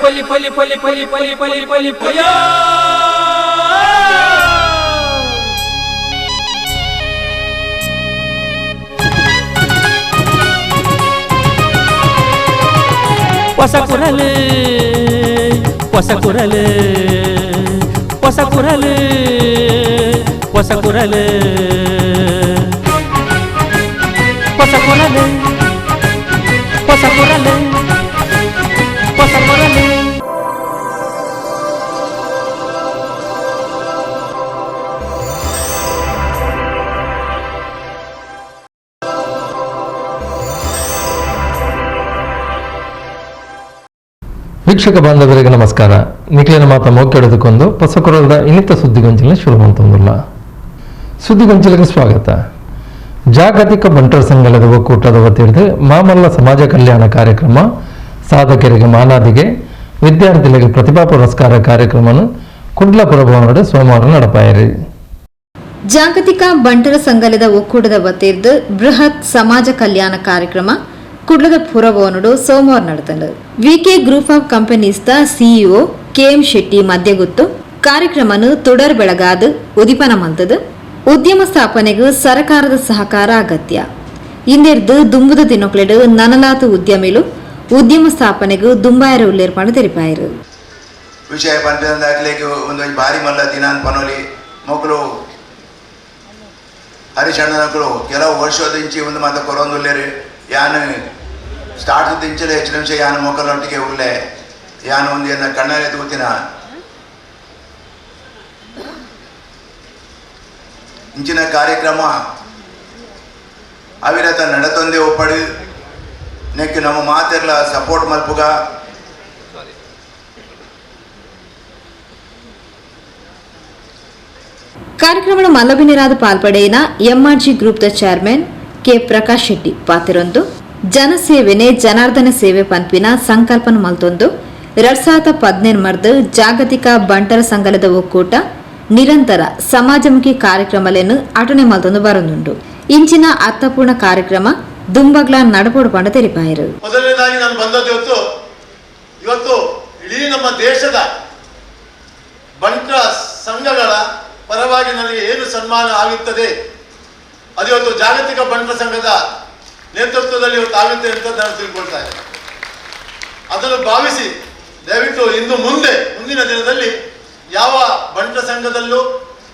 ಪಲಿ ಪಲಿ ಪಲಿ ಪಲಿ ಪಲಿ ಪಲಿ ಪಲಿ ಪಯ ಹೊಸ ಕುರಲು ಹೊಸ ಕುರಲು ಹೊಸ ಕುರಲು ಹೊಸ ಕುರಲು ಹೊಸ ಕುರಲು ಹೊಸ ಕುರಲು ಹೊಸ ಕುರಲು. ವೀಕ್ಷಕ ಬಾಂಧವರಿಗೆ ನಮಸ್ಕಾರ. ನಿಖಿಲನ ಮಾತ ಮೋಕೆಡೋದಕ್ಕೊಂದು ಹೊಸಕೊರಲ್ದ ಇನ್ನಿತ ಸುದ್ದಿಗೊಂಚಿನ ಶುರು ಮಂತೊಂದುಲ್ಲ. ಸುದ್ದಿಗೊಂಚಿಲಿಗೆ ಸ್ವಾಗತ. ಜಾಗತಿಕ ಬಂಟರ ಸಂಘದ ಒಕ್ಕೂಟದ ವತಿಯಿಂದ ಮಾಮಲ್ಲ ಸಮಾಜ ಕಲ್ಯಾಣ ಕಾರ್ಯಕ್ರಮ, ಸಾಧಕರಿಗೆ ಮಾನಾದಿಗೆ, ವಿದ್ಯಾರ್ಥಿಗಳಿಗೆ ಪ್ರತಿಭಾ ಪುರಸ್ಕಾರ ಕಾರ್ಯಕ್ರಮವನ್ನು ಕುಡ್ಲ ಪುರಭವನದ ಸೋಮವಾರ ನಡಪಾಯಿರಿ. ಜಾಗತಿಕ ಬಂಟರ ಸಂಘದ ಒಕ್ಕೂಟದ ವತಿಯಿಂದ ಬೃಹತ್ ಸಮಾಜ ಕಲ್ಯಾಣ ಕಾರ್ಯಕ್ರಮ ಕುಡ್ಲದ ಪುರಭವನಡು ಸೋಮವಾರ ನಡೆತಂಡು. VK group of companies the CEO KM Shetty Madhyaguttu ಕಾರ್ಯಕ್ರಮನು ತುಡರ್ ಬೆಳಗಾದು ಉದಿಪನ ಮಂತದು. ಉದ್ಯಮ ಸ್ಥಾಪನೆಗೆ ಸರಕಾರದ ಸಹಕಾರ ಅಗತ್ಯ. ಇಂದಿರ್ದು ದುಂಬುದ ದಿನಕ್ಲೆಡು ನನಲಾತು ಉದ್ಯಮಿಲು ಉದ್ಯಮ ಸ್ಥಾಪನೆಗೆ ದುಂಬಾಯರ ಉಲ್ಲೇರ್ಪಾಡು ತೆರಿಪಾಯರು. ವಿಷಯ ಪಂಪೆಂದಾಕ್ಲೆಗ್ ಒಂದೊಂಜಿ ಬಾರಿ ಮಲ್ಲ ದಿನಾನ್ ಪನೊಲಿ. ಮೊಕುಲು ಹರಿಶಣ್ಣನಕುಲು ಕೆಲವು ವರ್ಷದಿಂಚಿ ಒಂದು ಮಾತ ಕೊರೊಂದುಲ್ಲೆರ್. ಯಾನ್ ಸ್ಟಾರ್ಟ್ ದಿಂಚಲೆ ಹೆಚ್ಚು ನಿಮಿಷ ಯಾನ್ ಮೊಕಲೊಟ್ಟಿಗೆ ಉಲ್ಲೆ. ಯಾನ್ ಒಂದು ಎನ್ನ ಕಣ್ಣಾರೆ ತೂತಿನ ಇಂಚಿನ ಕಾರ್ಯಕ್ರಮ ಅವಿರತ ನಡತೊಂದೇ ಒಪ್ಪಡು. ನೆಕ್ ನಮ್ಮ ಮಾತೆರ್ಲ ಸಪೋರ್ಟ್ ಮಲ್ಪುಗ. ಕಾರ್ಯಕ್ರಮದ ಮಲ್ಲಬಿನರಾದ ಪಾಲ್ಪಡೆಯಿನ MRG group the chairman K Prakash Shetty ಪಾತಿರೊಂದು ಜನಸೇವೆನೆ Janardhana ಸೇವೆ ಪನ್ಪಿನ ಸಂಕಲ್ಪನ ಮಲ್ತೊಂದು 2015 ಮರ್ದ್ ಜಾಗತಿಕ ಬಂಟರ ಸಂಘದ ಒಕ್ಕೂಟ ನಿರಂತರ ಸಮಾಜಮುಖಿ ಕಾರ್ಯಕ್ರಮಗಳನ್ನು ಅಟನೆ ಮಲ್ತೊಂದು ಬರೊಂದುಂಡು. ಇಂಚಿನ ಅರ್ಥಪೂರ್ಣ ಕಾರ್ಯಕ್ರಮ ದುಂಬಗ್ಲ ನಡಪೋಡು ಪಂಡ ತೆರಿಪಾಯರು. ಮೊದಲನೇದಾಗಿ ನಾನು ಬಂದದ್ದು ಇವತ್ತು ಇವತ್ತು ಇಡೀ ನಮ್ಮ ದೇಶದ ಬಂಟರ ಸಂಘಗಳ ಪರವಾಗಿ ನನಗೆ ಏನು ಸನ್ಮಾನ ಆಗುತ್ತದೆ, ಅದು ಇವತ್ತು ಜಾಗತಿಕ ಬಂಟರ ಸಂಘದ ನೇತೃತ್ವದಲ್ಲಿ ಇವತ್ತು ಆಗುತ್ತೆ ಅಂತ ನಾನು ತಿಳ್ಕೊಳ್ತಾ ಇದ್ದೇನೆ. ಅದನ್ನು ಭಾವಿಸಿ ದಯವಿಟ್ಟು ಇನ್ನು ಮುಂದೆ ಮುಂದಿನ ದಿನದಲ್ಲಿ ಯಾವ ಬಂಟರ ಸಂಘದಲ್ಲೂ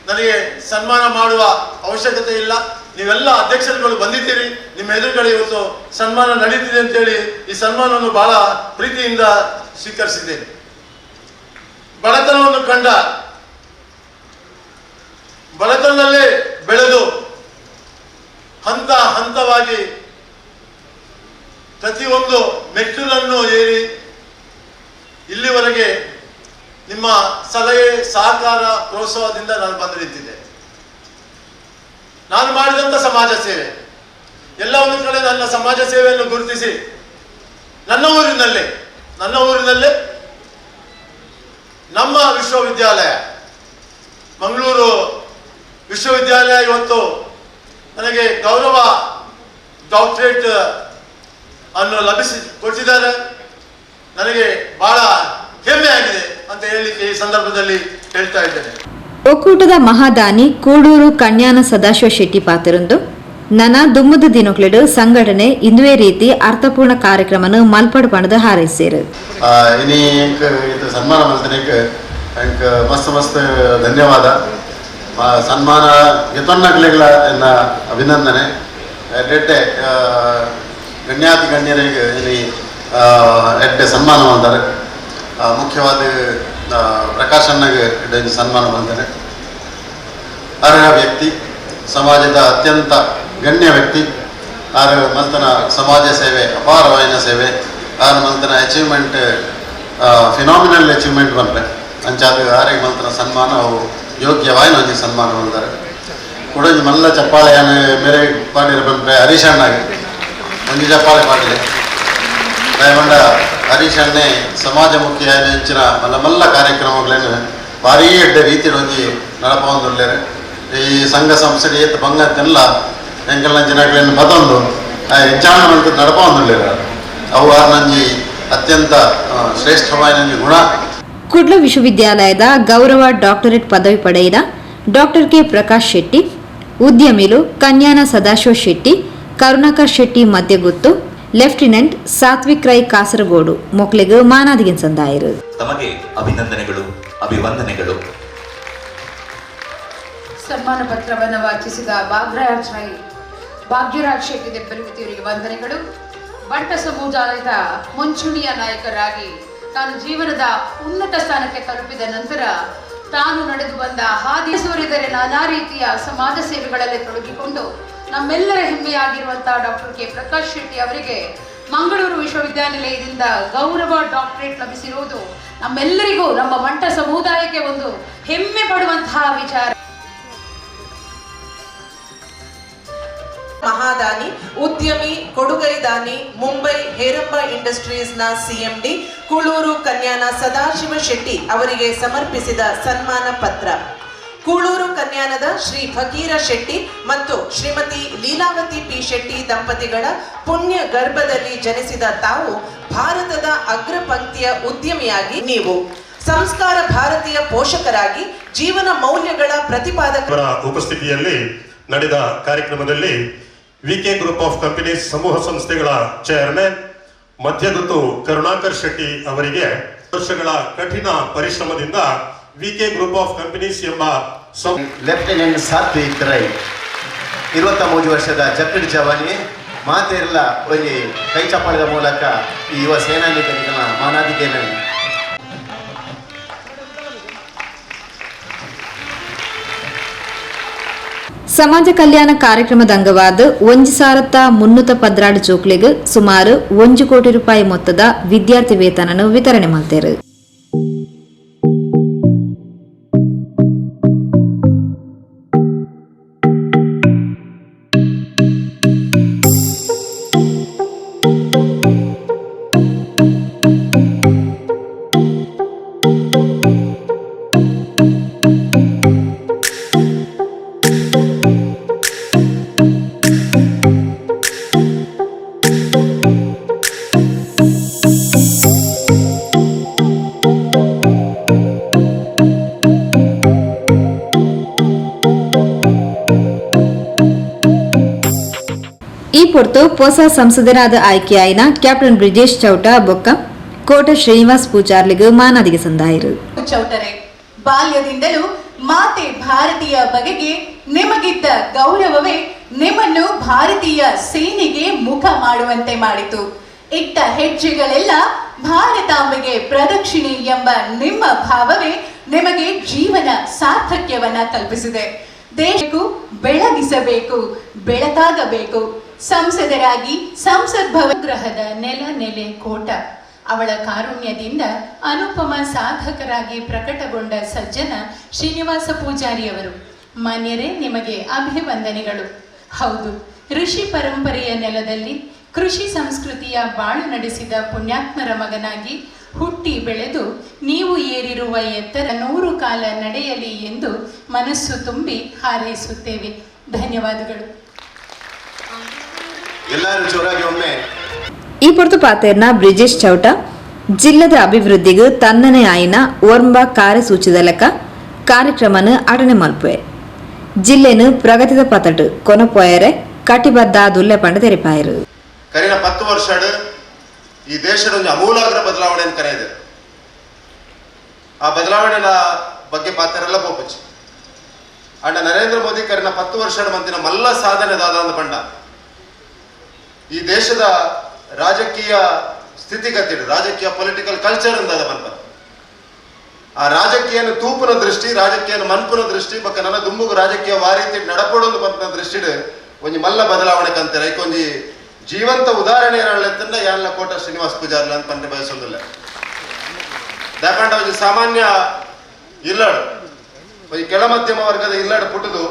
ನನಗೆ ಸನ್ಮಾನ ಮಾಡುವ ಅವಶ್ಯಕತೆ ಇಲ್ಲ. ನೀವೆಲ್ಲ ಅಧ್ಯಕ್ಷರುಗಳು ಬಂದಿದ್ದೀರಿ, ನಿಮ್ಮ ಎದುರುಗಡೆ ಇವತ್ತು ಸನ್ಮಾನ ನಡೀತಿದೆ ಅಂತೇಳಿ ಈ ಸನ್ಮಾನವನ್ನು ಬಹಳ ಪ್ರೀತಿಯಿಂದ ಸ್ವೀಕರಿಸಿದ್ದೇನೆ. ಬಡತನವನ್ನು ಕಂಡ, ಬಡತನದಲ್ಲೇ ಬೆಳೆದು ಹಂತ ಹಂತವಾಗಿ ಪ್ರತಿಯೊಂದು ಮೆಟ್ಟಿಲನ್ನು ಏರಿ ಇಲ್ಲಿವರೆಗೆ ನಿಮ್ಮ ಸಲಹೆ, ಸಹಕಾರ, ಪ್ರೋತ್ಸಾಹದಿಂದ ನಾನು ಬಂದು ನಿಂತಿದ್ದೆ. ನಾನು ಮಾಡಿದಂಥ ಸಮಾಜ ಸೇವೆ ಎಲ್ಲ ಒಂದು ಕಡೆ ನನ್ನ ಸಮಾಜ ಸೇವೆಯನ್ನು ಗುರುತಿಸಿ ನನ್ನ ಊರಿನಲ್ಲೇ ನಮ್ಮ ವಿಶ್ವವಿದ್ಯಾಲಯ, ಮಂಗಳೂರು ವಿಶ್ವವಿದ್ಯಾಲಯ ಇವತ್ತು ನನಗೆ ಗೌರವ ಡಾಕ್ಟರೇಟ್ ಅನ್ನು ಲಭಿಸಿ ಕೊಟ್ಟಿದ್ದಾರೆ. ನನಗೆ ಬಹಳ ಹೆಮ್ಮೆ ಆಗಿದೆ ಅಂತ ಹೇಳಲಿಕ್ಕೆ ಈ ಸಂದರ್ಭದಲ್ಲಿ ಹೇಳ್ತಾ ಇದ್ದೇನೆ. ಒಕ್ಕೂಟದ ಮಹಾದಾನಿ ಕೂಡೂರು ಕನ್ಯಾನ ಸದಾಶಿವ ಶೆಟ್ಟಿ ಪಾತಿರೊಂದು ನನ ದುಮ್ಮದ ದಿನಕ್ಲೆಡು ಸಂಘಟನೆ ಇಂದುವೇ ರೀತಿ ಅರ್ಥಪೂರ್ಣ ಕಾರ್ಯಕ್ರಮನು ಮಲ್ಪಡು ಪಣದ ಹಾರೈಸಿರು. ಇನಿ ಎಂಕ್ ಇದು ಸನ್ಮಾನ ಮಲ್ತನೇಕ್ ಎಂಕ್ ಮಸ್ತ್ ಮಸ್ತ್ ಧನ್ಯವಾದ. ಸನ್ಮಾನ ಗೆತೊನ್ನಕ್ಲೆಗ್ಲ ಎನ್ನ ಅಭಿನಂದನೆ. ಎಡ್ಡೆ ಗಣ್ಯಾತಿ ಗಣ್ಯರಿಗೆ ಇನಿ ಎಡ್ಡೆ ಸನ್ಮಾನ ಮಲ್ತಾರೆ. ಮುಖ್ಯವಾದ ಪ್ರಕಾಶ್ ಅಣ್ಣಗೆ ಎಡ್ಡೆ ಸನ್ಮಾನ ಮಲ್ತಾರೆ. ಅರ್ಹ ವ್ಯಕ್ತಿ, ಸಮಾಜದ ಅತ್ಯಂತ ಗಣ್ಯ ವ್ಯಕ್ತಿ. ಆರ್ ಮಲ್ತನ ಸಮಾಜ ಸೇವೆ ಅಪಾರವಾಯಿನ ಸೇವೆ. ಆರ್ ಮಲ್ತನ achievement phenomenal achievement ಬಂದ್ರೆ ಅಂಚಾದ ಆರಿಗೆ ಮಲ್ತನ ಸನ್ಮಾನ ಅವು ಯೋಗ್ಯವಾಯಿನ ಒಂಜಿ ಸನ್ಮಾನ ಮಲ್ತಾರೆ. ಕುಡೊಂಜಿ ಮಲ್ಲ ಚಪ್ಪಾಳೆಯನ್ನು ಮೇರೆ ಪಾಡಿರ ಬಂದ್ರೆ ಹರೀಶ್ ಅಣ್ಣಗೆ ಒಂಜಿ ಚಪ್ಪಾಳೆ ಪಾಡಿದೆ. ದಯಮಂಡ ಹರೀಶ್ ಅಣ್ಣೆ ಸಮಾಜಮುಖಿ ಅಂಚಿನ ಮಲ್ಲ ಮಲ್ಲ ಕಾರ್ಯಕ್ರಮಗಳನ್ನು ಭಾರೀ ಎಡ್ಡೆ ರೀತಿಯಲ್ಲಿ ಒಂಜಿ ನಡಪವೊಂದುಲ್ಲೆರ್. ಈ ಸಂಘ ಸಂಸ್ಥೆ ಏತ್ ಬಂಗತ್ತೆಲ್ಲ ಎಂಕಲ್ನ ಜನಗಳನ್ನು ಬದೊಂದು ಎಂಚಾಣ ಮಲ್ತ್ ನಡಪವೊಂದುಲ್ಲೆರ್. ಅವು ಆರ್ನಂಜಿ ಅತ್ಯಂತ ಶ್ರೇಷ್ಠವಾದ ಗುಣ. ಕುಡ್ಲ ವಿಶ್ವವಿದ್ಯಾಲಯದ ಗೌರವ ಡಾಕ್ಟರೇಟ್ ಪದವಿ ಪಡೆದ ಡಾಕ್ಟರ್ ಕೆ ಪ್ರಕಾಶ್ ಶೆಟ್ಟಿ, ಉದ್ಯಮಿಲು ಕನ್ಯಾನ ಸದಾಶಿವ ಶೆಟ್ಟಿ, ಕರುಣಾಕರ್ ಶೆಟ್ಟಿ ಮಧ್ಯಗುತ್ತು, ಲೆಫ್ಟಿನೆಂಟ್ ಸಾತ್ವಿಕ್ ರೈ ಕಾಸರಗೋಡು ಮೊಕ್ಲೆಗ್ ಮಾನಾದಿಗೆ ಸಂದಾಯರು. ತಮಗೆ ಅಭಿನಂದನೆಗಳು, ಅಭಿವಂದನೆಗಳು. ಸನ್ಮಾನ ಪತ್ರವನ್ನು ವಾಚಿಸಿದ ಭಾಗ್ಯರಾಜ್ ಶೆಟ್ಟಿ ದೆಬ್ಬಲುಗುತ್ತಿಯವರಿಗೆ ವಂದನೆಗಳು. ಬಂಟ ಸಮುದಾಯದ ಮುಂಚೂಣಿಯ ನಾಯಕರಾಗಿ ತಾನು ಜೀವನದ ಉನ್ನತ ಸ್ಥಾನಕ್ಕೆ ತಲುಪಿದ ನಂತರ ತಾನು ನಡೆದು ಬಂದ ಹಾದಿ ಸೋರಿದರೆ ನಾನಾ ರೀತಿಯ ಸಮಾಜ ಸೇವೆಗಳಲ್ಲಿ ತೊಡಗಿಕೊಂಡು ನಮ್ಮೆಲ್ಲರ ಹೆಮ್ಮೆಯಾಗಿರುವಂತಹ ಡಾಕ್ಟರ್ ಕೆ ಪ್ರಕಾಶ್ ಶೆಟ್ಟಿ ಅವರಿಗೆ ಮಂಗಳೂರು ವಿಶ್ವವಿದ್ಯಾನಿಲಯದಿಂದ ಗೌರವ ಡಾಕ್ಟರೇಟ್ ಲಭಿಸಿರುವುದು ನಮ್ಮೆಲ್ಲರಿಗೂ, ನಮ್ಮ ಬಂಟ ಸಮುದಾಯಕ್ಕೆ ಒಂದು ಹೆಮ್ಮೆ ಪಡುವಂತಹ ವಿಚಾರ. ಮಹಾದಾನಿ, ಉದ್ಯಮಿ, ಕೊಡುಗೈದಾನಿ, ಮುಂಬೈ ಹೇರಂಬ ಇಂಡಸ್ಟ್ರೀಸ್ನ ಸಿಎಂಡಿ ಕೂಳೂರು ಕನ್ಯಾನ ಸದಾಶಿವ ಶೆಟ್ಟಿ ಅವರಿಗೆ ಸಮರ್ಪಿಸಿದ ಸನ್ಮಾನ ಪತ್ರ. ಕೂಳೂರು ಕನ್ಯಾನದ ಶ್ರೀ ಫಕೀರ ಶೆಟ್ಟಿ ಮತ್ತು ಶ್ರೀಮತಿ ಲೀಲಾವತಿ ಪಿ ಶೆಟ್ಟಿ ದಂಪತಿಗಳ ಪುಣ್ಯ ಗರ್ಭದಲ್ಲಿ ಜನಿಸಿದ ತಾವು ಭಾರತದ ಅಗ್ರಪಂಕ್ತಿಯ ಉದ್ಯಮಿಯಾಗಿ, ನೀವು ಸಂಸ್ಕಾರ ಭಾರತೀಯ ಪೋಷಕರಾಗಿ ಜೀವನ ಮೌಲ್ಯಗಳ ಪ್ರತಿಪಾದಕ ಉಪಸ್ಥಿತಿಯಲ್ಲಿ ನಡೆದ ಕಾರ್ಯಕ್ರಮದಲ್ಲಿ VK group of companies ಸಮೂಹ ಸಂಸ್ಥೆಗಳ ಚೇರ್ಮನ್ ಮಧ್ಯಗುತ್ತು ಕರುಣಾಕರ್ ಶೆಟ್ಟಿ ಅವರಿಗೆ ವರ್ಷಗಳ ಕಠಿಣ ಪರಿಶ್ರಮದಿಂದ VK group of companies ಎಂಬ ಲೆಫ್ಟಿನೆಂಟ್ ಸಾತ್ವಿಕ್ ರೈ 23 ವರ್ಷದ ಜಕ್ಕಡ್ ಜವಾನಿ ಮಾತೆಲ್ಲ ಒಂಜಿ ಕೈ ಚಪ್ಪಾಳದ ಮೂಲಕ ಈ ಯುವ ಸೇನಾನಿಕರಿಗಳ ಮಾನಾದಿಕೆಯನ್ನು. ಸಮಾಜ ಕಲ್ಯಾಣ ಕಾರ್ಯಕ್ರಮದ ಅಂಗವಾದ 1312 ಜೋಕ್ಲೆಗ್ ಸುಮಾರು 1 ಕೋಟಿ ರೂಪಾಯಿ ಮೊತ್ತದ ವಿದ್ಯಾರ್ಥಿ ವೇತನವನ್ನು ವಿತರಣೆ ಮಾಡ್ತಾರೆ. ಈ ಪೊರ್ತು ಹೊಸ ಸಂಸದರಾದ ಆಯ್ಕೆಯಾಯಿನ ಕ್ಯಾಪ್ಟನ್ ಬ್ರಿಜೇಶ್ ಚೌಟ ಬೊಕ್ಕ ಕೋಟ ಶ್ರೀನಿವಾಸ್ ಪೂಜಾರ್ಲಿಗ್ ಮಾನಾದಿಗೆ ಸಂದಾಯರು. ಚೌಟರೆ, ಬಾಲ್ಯದಿಂದಲೂ ಮಾತೆ ಭಾರತೀಯ ಬಗೆಗೆ ನಿಮಗಿದ್ದ ಗೌರವವೇ ನಿಮ್ಮನ್ನು ಭಾರತೀಯ ಸೇನೆಗೆ ಮುಖ ಮಾಡುವಂತೆ ಮಾಡಿತು. ಇಟ್ಟ ಹೆಜ್ಜೆಗಳೆಲ್ಲ ಭಾರತಾಂಬೆಗೆ ಪ್ರದಕ್ಷಿಣೆ ಎಂಬ ನಿಮ್ಮ ಭಾವವೇ ನಿಮಗೆ ಜೀವನ ಸಾರ್ಥಕ್ಯವನ್ನ ಕಲ್ಪಿಸಿದೆ. ದೇಶಕ್ಕೂ ಬೆಳಗಿಸಬೇಕು, ಬೆಳಕಾಗಬೇಕು. ಸಂಸದರಾಗಿ ಸಂಸತ್ ಗ್ರಹದ ನೆಲ ನೆಲೆ ಕೋಟ ಅವಳ ಕಾರುಣ್ಯದಿಂದ ಅನುಪಮ ಸಾಧಕರಾಗಿ ಪ್ರಕಟಗೊಂಡ ಸಜ್ಜನ ಶ್ರೀನಿವಾಸ ಪೂಜಾರಿಯವರು. ಮಾನ್ಯರೇ, ನಿಮಗೆ ಅಭಿವಂದನೆಗಳು. ಹೌದು, ಋಷಿ ಪರಂಪರೆಯ ನೆಲದಲ್ಲಿ ಕೃಷಿ ಸಂಸ್ಕೃತಿಯ ಬಾಳು ನಡೆಸಿದ ಪುಣ್ಯಾತ್ಮರ ಮಗನಾಗಿ ಹುಟ್ಟಿ ಬೆಳೆದು ನೀವು ಏರಿರುವ ಎತ್ತರ 100 ಕಾಲ ನಡೆಯಲಿ ಎಂದು ಮನಸ್ಸು ತುಂಬಿ ಹಾರೈಸುತ್ತೇವೆ. ಧನ್ಯವಾದಗಳು. ಎಲ್ಲರೂ ಜೋರಾಗಿ ಒಮ್ಮೆ. ಈ ಪೊರ್ತು ಪಾತೇರ್ನ ಬ್ರಿಜೇಶ್ ಚೌಟ ಜಿಲ್ಲದ ಅಭಿವೃದ್ಧಿಗೆ ತನ್ನನೇ ಆಯಿನ ಓರ್ಂಬ ಕಾರ್ಯಸೂಚಿದ ಲೆಕ್ಕ ಕಾರ್ಯಕ್ರಮನ ಅಟನೆ ಮಲ್ಪುವೆ. ಜಿಲ್ಲೆನು ಪ್ರಗತಿದ ಪತಟು ಕೊನಪೋಯರೆ ಕಟಿಬದ್ಧ ದುಲ್ಲೆ ಪಂಡ ತೆರಿಪಾಯರು. ಕರಿನ 10 ವರ್ಷ ಈ ದೇಶದ ಒಂದು ಅಮೂಲಾಗ್ರ ಬದಲಾವಣೆಯನ್ನು ಕರೆಯಿದೆ. ಆ ಬದಲಾವಣೆಯ ಬಗ್ಗೆ ಪಾತ್ರರೆಲ್ಲ ಪೋಪಚ್ಚಿ ಅಂಡ ನರೇಂದ್ರ ಮೋದಿ ಕರಿನ 10 ವರ್ಷ ಮಂತಿನ ಮಲ್ಲ ಸಾಧನೆ ದಾದ ಅಂದ ಪಂಡ ಈ ದೇಶದ ರಾಜಕೀಯ ಸ್ಥಿತಿಗತಿ, ರಾಜಕೀಯ ಪೊಲಿಟಿಕಲ್ ಕಲ್ಚರ್ ಅಂದಾದ ಪನ್ಪ ಆ ರಾಜಕೀಯನ ತೂಪುನ ದೃಷ್ಟಿ, ರಾಜಕೀಯನ ಮನ್ಪುನ ದೃಷ್ಟಿ ಬಕ್ಕ ನನ್ನ ದುಂಬುಗು ರಾಜಕೀಯ ವಾರೀತಿ ನಡಪಡೊಂದು ಪನ್ಪನ ದೃಷ್ಟಿಡ್ ಒಂಜಿ ಮಲ್ಲ ಬದಲಾವಣೆ ಕಂತಾರೆ. ಐಕೊಂಜಿ ಜೀವಂತ ಉದಾಹರಣೆ ಇರಲ್ಲ ಯಾನ್ಲ ಕೋಟ ಶ್ರೀನಿವಾಸ ಪೂಜಾರ್ಲ ಅಂತ ಪಂಡ ಬಯಸೊಂದಿಲ್ಲ. ದಾಪಂಡ ಒಂಜಿ ಸಾಮಾನ್ಯ ಇಲ್ಲಡು, ಒಂಜಿ ಕೆಳ ಮಧ್ಯಮ ವರ್ಗದ ಇಲ್ಲಡು ಪುಟ್ಟುದು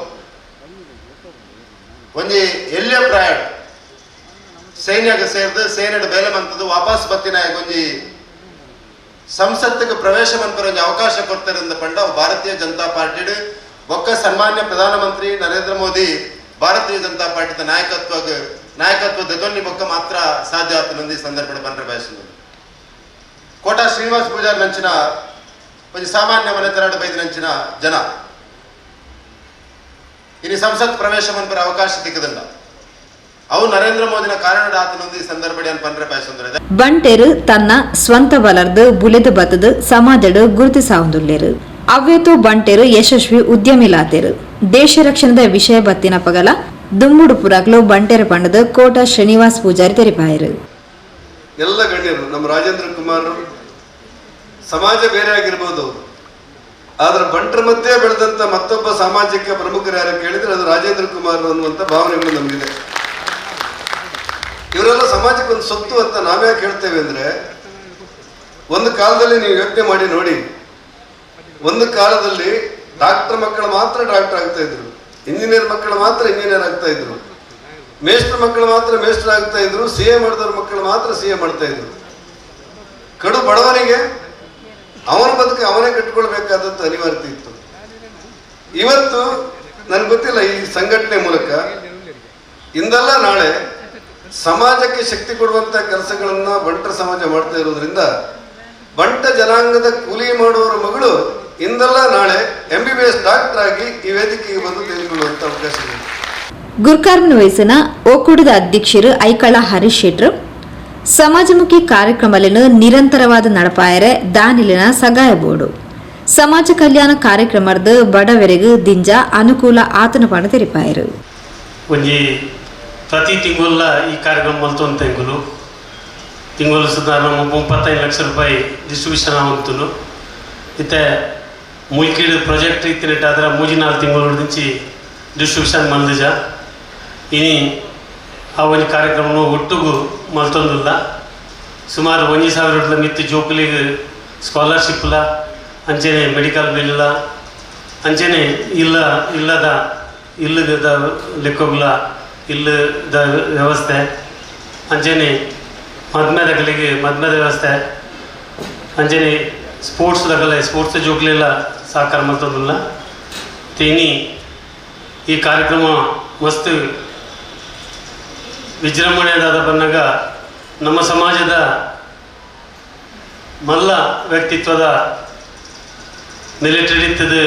ಒಂಜಿ ಎಲ್ಲಿಯ ಪ್ರಾಯ ಸೈನ್ಯಕ್ಕೆ ಸೇರಿದು ಸೇನೆಡ್ ಬೇಲೆ ಮಂತದ್ದು ವಾಪಸ್ ಬತ್ತಿನ ಒಂಜಿ ಸಂಸತ್ತಿಗೆ ಪ್ರವೇಶ ಮನ್ಪರ ಒಂಜಿ ಅವಕಾಶ ಕೊಡ್ತಾರೆ ಅಂದ ಪಂಡ ಭಾರತೀಯ ಜನತಾ ಪಾರ್ಟಿ ಒಕ್ಕ ಸನ್ಮಾನ್ಯ ಪ್ರಧಾನಮಂತ್ರಿ ನರೇಂದ್ರ ಮೋದಿ ಭಾರತೀಯ ಜನತಾ ಪಾರ್ಟಿದ ನಾಯಕತ್ವ ದೊನ್ನಿ ಬೊಕ್ಕ ಮಾತ್ರ ಸಾಧ್ಯ ಆತನಂದು ಈ ಸಂದರ್ಭ ಬಂದ್ರೆ ಬಯಸಿದ್ರು. Kota Srinivas Poojary ನಂಚಿನ ಒಂಜಿ ಸಾಮಾನ್ಯ ಮನೆತನಡ್ ಬೈದಿನಂಚಿನ ಜನ ಇನಿ ಸಂಸತ್ ಪ್ರವೇಶ ಮನ್ಪರ ಅವಕಾಶ ತಿಕ್ಕದಂಡ ಅವು ನರೇಂದ್ರ ಮೋದಿನ ಕಾರಣ ಆತನೊಂದು ಈ ಸಂದರ್ಭ ಪನ್ರೆ ಪಾಯಸಂದ್ರೆ ಬಂಟೆರು ತನ್ನ ಸ್ವಂತ ಬಲರ್ದು ಬುಲೆದು ಬತ್ತದು ಸಮಾಜಡ್ ಗುರುತಿಸಾವುಂದುಲ್ಲೆರು. ಅವ್ಯತು ಬಂಟೆರು ಯಶಸ್ವಿ ಉದ್ಯಮಿಲಾತೆರು. ದೇಶ ರಕ್ಷಣದ ವಿಷಯ ಬತ್ತಿನ ಪಗಲ ದುಮ್ಮುಡು ಪುರಾಕ್ಲು ಬಂಟೆರು ಪಂಡದು ಕೋಟ ಶ್ರೀನಿವಾಸ್ ಪೂಜಾರಿ ತೆರಿಪಾಯರು. ಎಲ್ಲ ಗಣ್ಯರು ನಮ್ಮ ರಾಜೇಂದ್ರ ಕುಮಾರ್ ಸಮಾಜ ಬೇರೆ ಆಗಿರ್ಬೋದು, ಆದ್ರೆ ಬಂಟರ ಮಧ್ಯೆ ಬೆಳೆದಂತ ಮತ್ತೊಬ್ಬ ಸಾಮಾಜಿಕ ಪ್ರಮುಖರು ಯಾರು ಕೇಳಿದ್ರೆ ಅದು ರಾಜೇಂದ್ರ ಕುಮಾರ್ ಅನ್ನುವಂಥ ಭಾವನೆಗಳು ನಮಗಿದೆ. ಇವರೆಲ್ಲ ಸಮಾಜಕ್ಕೆ ಒಂದು ಸೊತ್ತು ಅಂತ ನಾವ್ಯಾಕೆ ಹೇಳ್ತೇವೆ ಅಂದ್ರೆ, ಒಂದು ಕಾಲದಲ್ಲಿ ನೀವು ಯೋಚನೆ ಮಾಡಿ ನೋಡಿ, ಒಂದು ಕಾಲದಲ್ಲಿ ಡಾಕ್ಟರ್ ಮಕ್ಕಳು ಮಾತ್ರ ಡಾಕ್ಟರ್ ಆಗ್ತಾ ಇದ್ರು, ಇಂಜಿನಿಯರ್ ಮಕ್ಕಳು ಮಾತ್ರ ಇಂಜಿನಿಯರ್ ಆಗ್ತಾ ಇದ್ರು, ಮೇಸ್ಟ್ರ ಮಕ್ಕಳು ಮಾತ್ರ ಮೇಸ್ಟ್ರ್ ಆಗ್ತಾ ಇದ್ರು, ಸಿ ಎ ಮಾಡಿದವ್ರ ಮಕ್ಕಳು ಮಾತ್ರ ಸಿ ಎ ಮಾಡ್ತಾ ಇದ್ರು. ಕಡು ಬಡವನಿಗೆ ಅವನ ಬದುಕು ಅವನೇ ಕಟ್ಟಿಕೊಳ್ಬೇಕಾದಂಥ ಅನಿವಾರ್ಯತೆ ಇತ್ತು. ಇವತ್ತು ನನ್ಗೆ ಗೊತ್ತಿಲ್ಲ, ಈ ಸಂಘಟನೆ ಮೂಲಕ ಇಂದಲ್ಲ ನಾಳೆ ಸಮಾಜಕ್ಕೆ ಶಕ್ತಿ ಕೊಡುವಂಥ ಕೆಲಸಗಳನ್ನು ಬಂಟರ ಸಮಾಜ ಮಾಡ್ತಾ ಇರೋದ್ರಿಂದ ಬಂಟ ಜನಾಂಗದ ಕೂಲಿ ಮಾಡುವವರ ಮಗಳು ಇಂದಲ್ಲ ನಾಳೆ MBBS doctor ಆಗಿ ಈ ವೇದಿಕೆಗೆ ಬಂದು ತೆಗೆದುಕೊಳ್ಳುವಂಥ ಅವಕಾಶ ಇದೆ. ಗುರ್ಕಾರ್ಮನ್ ವಯಸ್ಸಿನ ಒಕ್ಕೂಟದ ಅಧ್ಯಕ್ಷರು ಐಕಳ ಹರೀಶ್ ಶೆಟ್ರು ಸಮಾಜಮುಖಿ ಕಾರ್ಯಕ್ರಮಗಳನ್ನು ನಿರಂತರವಾದ ನಡಪಾಯರೆ ದಾನಿಲಿನ ಸಗಾಯ ಬೋರ್ಡು ಸಮಾಜ ಕಲ್ಯಾಣ ಕಾರ್ಯಕ್ರಮದ ಬಡವರೆಗೂ ದಿಂಜ ಅನುಕೂಲ ಆತನ ಪಣ ತೆರಿಪಾಯರು. ಒಂಜಿ ಪ್ರತಿ ತಿಂಗಳ ಈ ಕಾರ್ಯಕ್ರಮ ಮಲ್ತೊಂದು ತಿಂಗಳು ತಿಂಗಳು ಸುಧಾರ 35 ಲಕ್ಷ ರೂಪಾಯಿ ಡಿಸ್ಟ್ರಿಬ್ಯೂಷನ್ ಆವಂತುನು. ಇತ್ತೆ ಮುಲ್ಕೀಡು ಪ್ರಾಜೆಕ್ಟ್ ಇತ್ತಿನಟ್ಟಾದ್ರೆ 3-4 ತಿಂಗಳು నుంచి ಡಿಸ್ಟ್ರಿಬ್ಯೂಷನ್ ಮಲ್ದಿಜ. ಇನಿ ಆ ಒಂಜಿ ಕಾರ್ಯಕ್ರಮ ಒಟ್ಟುಗು ಮಲ್ತೊಂದುಲ್ಲ. ಸುಮಾರು 1,000 ಮಿತ್ತು ಜೋಕುಲಿಗೆ ಸ್ಕಾಲರ್ಶಿಪ್ಲ, ಅಂಚೆನೆ ಮೆಡಿಕಲ್ ಬಿಲ್ಲ, ಅಂಚೆನೆ ಇಲ್ಲ ಇಲ್ಲದ ಇಲ್ಲದ ಲೆಕ್ಕಗುಲ ಇಲ್ಲದ ವ್ಯವಸ್ಥೆ, ಅಂಚೆನೆ ಮದ್ಮೆದಗಳಿಗೆ ಮದ್ಮೆದ ವ್ಯವಸ್ಥೆ, ಅಂಚೆನೆ ಸ್ಪೋರ್ಟ್ಸ್ ದಗಲೆ ಸ್ಪೋರ್ಟ್ಸ್ ಜೋಕ್ಲೆಲ್ಲ ಸಹಕಾರ ಮಲ್ತೊಂದುಲ್ಲ. ಇನಿ ಈ ಕಾರ್ಯಕ್ರಮ ಮಸ್ತ್ ವಿಜೃಂಭಣೆಯಾದ ಬಂದಾಗ ನಮ್ಮ ಸಮಾಜದ ಮಲ್ಲ ವ್ಯಕ್ತಿತ್ವದ ಮಿಲಿಟರಿ ಇತ್ತದು,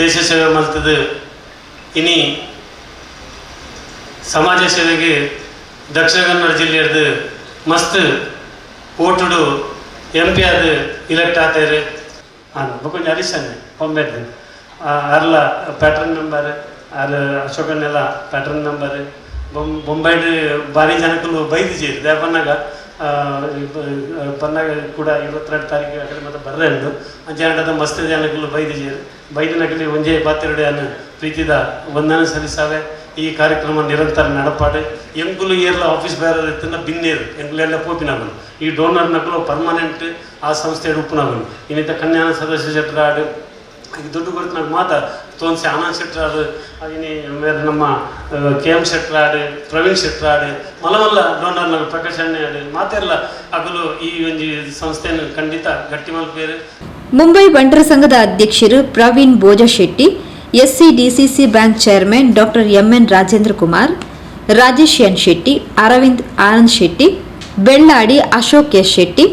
ದೇಶ ಸೇವೆ ಮಲ್ತದು, ಇನಿ ಸಮಾಜ ಸೇವೆಗೆ ದಕ್ಷಿಣ ಕನ್ನಡ ಜಿಲ್ಲೆಯದು ಮಸ್ತ್ ಓಟುಡು ಎಂ ಪಿ ಆದ ಇಲೆಕ್ಟ್ ಆತೇರು. ಬೊಕೊಂಜಿ ಹರೀಶ್ ಬೊಂಬೆದ್ದು ಅರ್ಲ ಪ್ಯಾಟ್ರನ್ ಮೆಂಬರ್, ಅರ್ ಅಶೋಕನ್ನೆಲ್ಲ ಪ್ಯಾಟ್ರನ್ ಮೆಂಬರ್. ಬೊಂಬೈಡ್ ಭಾರಿ ಜನಕ್ಕೂ ಬೈದಿಜೇರು they ಬನ್ನಾಗ ಬನ್ನಾಗ ಕೂಡ 22 ತಾರೀಕು ಆ ಕಡೆ ಮತ್ತೆ ಬರ್ರೆಂದು ಅಂಚೆ ಮಸ್ತ್ ಜನಕ್ಕೂ ಬೈದಿಜೇರು. ಬೈದಿನಕಲಿ ಒಂಜೇ ಬಾತೆರಡು ಅನ್ನು ಪ್ರೀತಿದ ವಂದನೆ ಸಲ್ಲಿಸಾವೆ. ಈ ಕಾರ್ಯಕ್ರಮ ನಿರಂತರ ನಡಪಾಡು. ಎಂಕುಲು ಏರ್ಲ ಆಫೀಸ್ ಬೇರೆ ಇತ್ತನ್ನ ಬಿನ್ನೇರು ಎಂಕುಲೆಲ್ಲ ಪೋಪಿನಾಗಲು ಈ ಡೋನರ್ ನಕಲು ಪರ್ಮನೆಂಟ್ ಆ ಸಂಸ್ಥೆ ಉಪ್ಪುನಾಗಲು. ಇನ್ನಿತ ಕನ್ಯಾನ ಸದಸ್ಯ ಶೆಟ್ಟರಾಡು ಈಗ ದುಡ್ಡು ಕೊಡ್ತು ಮಾತಾ ತೋನ್ಸೆ ಆನಂದ್ ಶೆಟ್ಟರಾಡು, ಇನಿ ಬೇರೆ ನಮ್ಮ ಕೆ ಎಂ ಶೆಟ್ಟರಾಡು, ಪ್ರವೀಣ್ ಶೆಟ್ಟರಾಡು, ಮಲವಲ್ಲ ಡೋನರ್ನ ಪ್ರಕಾಶ್ ಅಣ್ಣೆ ಮಾತೆಲ್ಲ ಅಗಲು ಈ ಒಂಜಿ ಸಂಸ್ಥೆಯನ್ನು ಖಂಡಿತ ಗಟ್ಟಿ ಮಲ್ಪೇರು. ಮುಂಬೈ ಬಂಟರ ಸಂಘದ ಅಧ್ಯಕ್ಷರು Praveen Bhoja Shetty, SC DCC bank chairman doctor MN Rajendra Kumar, Rajesh N Shetty, Aravind Anand Shetty, Belladi Ashok S Shetty,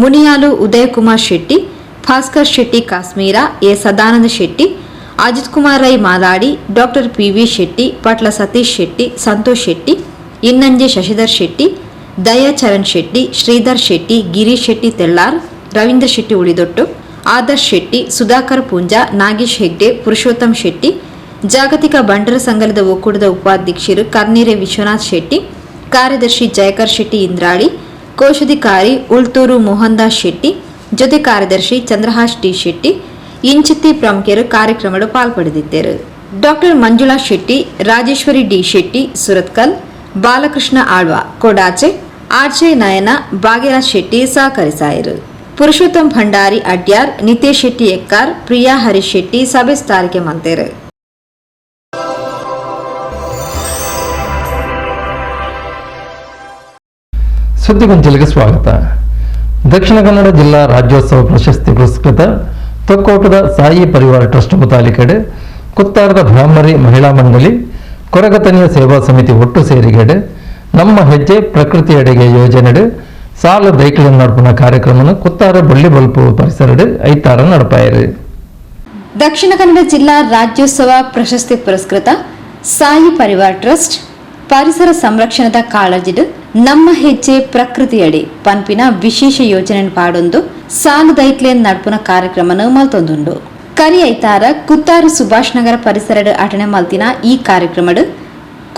Muniyalu Udayakumar Shetty, Bhaskar Shetty Kashmira, A Sadananda Shetty, Ajith Kumar Rai Maladi, doctor PV Shetty, Patla Satish Shetty, Santosh Shetty, Innanje Shashidhar Shetty, Dayacharan Shetty, Sridhar Shetty, Girish Shetty Tellar, Ravindra Shetty Ulidottu, Adarsh Shetty, Sudhakar Poonja, Nagesh Hegde, Purushottam Shetty, ಜಾಗತಿಕ ಬಂಟರ ಸಂಘದ ಒಕ್ಕೂಟದ ಉಪಾಧ್ಯಕ್ಷರು ಕರ್ನೀರೆ ವಿಶ್ವನಾಥ್ ಶೆಟ್ಟಿ, ಕಾರ್ಯದರ್ಶಿ ಜಯಕರ್ ಶೆಟ್ಟಿ ಇಂದ್ರಾಳಿ, ಕೋಶಾಧಿಕಾರಿ ಉಳ್ತೂರು ಮೋಹನ್ ದಾಸ್ ಶೆಟ್ಟಿ, ಜೊತೆ ಕಾರ್ಯದರ್ಶಿ Chandrahas T Shetty ಇಂಚಿತ್ತಿ ಪ್ರಮುಖರು ಕಾರ್ಯಕ್ರಮದ ಪಾಲ್ಪಡೆದಿದ್ದರು. Doctor Manjula Shetty, Rajeshwari D Shetty Surathkal, Balakrishna Alva Kodache, RJ Nayana, Bhagyaraj Shetty ಸಹಕರಿಸಾಯರು. ಪುರುಷೋತ್ತಮ್ ಭಂಡಾರಿ ಅಡ್ಯಾರ್, ನಿತೇಶ್ ಶೆಟ್ಟಿ ಎಕ್ಕಾರ್, ಪ್ರಿಯಾ ಹರೀಶ್ ಶೆಟ್ಟಿ ಸಭೆ ಸ್ಥಾರಿಕೆ ಮಂತೇರು. ಸುದ್ದಿಗೊಂಚಲಿಗೆ ಸ್ವಾಗತ. ದಕ್ಷಿಣ ಕನ್ನಡ ಜಿಲ್ಲಾ ರಾಜ್ಯೋತ್ಸವ ಪ್ರಶಸ್ತಿ ಪುರಸ್ಕೃತ ತೊಕ್ಕೋಟದ ಸಾಯಿ ಪರಿವಾರ ಟ್ರಸ್ಟ್ ಮುತಾಲಿಕಡೆ ಕುತ್ತಾರದ ಭ್ರಾಮರಿ ಮಹಿಳಾ ಮಂಡಳಿ ಕೊರಗತನಿಯ ಸೇವಾ ಸಮಿತಿ ಒಟ್ಟು ಸೇರಿಗೆಡೆ ನಮ್ಮ ಹೆಜ್ಜೆ ಪ್ರಕೃತಿಯೆಡೆಗೆ ಯೋಜನೆಡೆ ಸಾಲ ದೈಕ್ಲೆನ್ ನಡಪುನ ಕಾರ್ಯಕ್ರಮನ ಕುತ್ತಾರ ಬಳ್ಳಿ ಬಲ್ಪು ಪರಿಸರಡ್ ಐತಾರ ನಡಪಾಯರು. ದಕ್ಷಿಣ ಕನ್ನಡ ಜಿಲ್ಲಾ ರಾಜ್ಯೋತ್ಸವ ಪ್ರಶಸ್ತಿ ಪುರಸ್ಕೃತ ಸಾಯಿ ಪರಿವಾರ್ ಟ್ರಸ್ಟ್ ಪರಿಸರ ಸಂರಕ್ಷಣದ ಕಾಳಜಿಡ್ ನಮ್ಮ ಹೆಜ್ಜೆ ಪ್ರಕೃತಿಯಡಿ ಪನ್ಪಿನ ವಿಶೇಷ ಯೋಜನೆ ಪಾಡೊಂದು ಸಾಲು ದೈಕ್ಲೆನ್ ನಡಪುನ ಕಾರ್ಯಕ್ರಮನ ಮಲ್ತೊಂದುಂಡು. ಕರಿ ಐತಾರ ಕುತ್ತಾರು ಸುಭಾಷ್ ನಗರ ಪರಿಸರಡ್ ಅಟನೆ ಮಲ್ತಿನ ಈ ಕಾರ್ಯಕ್ರಮಡ್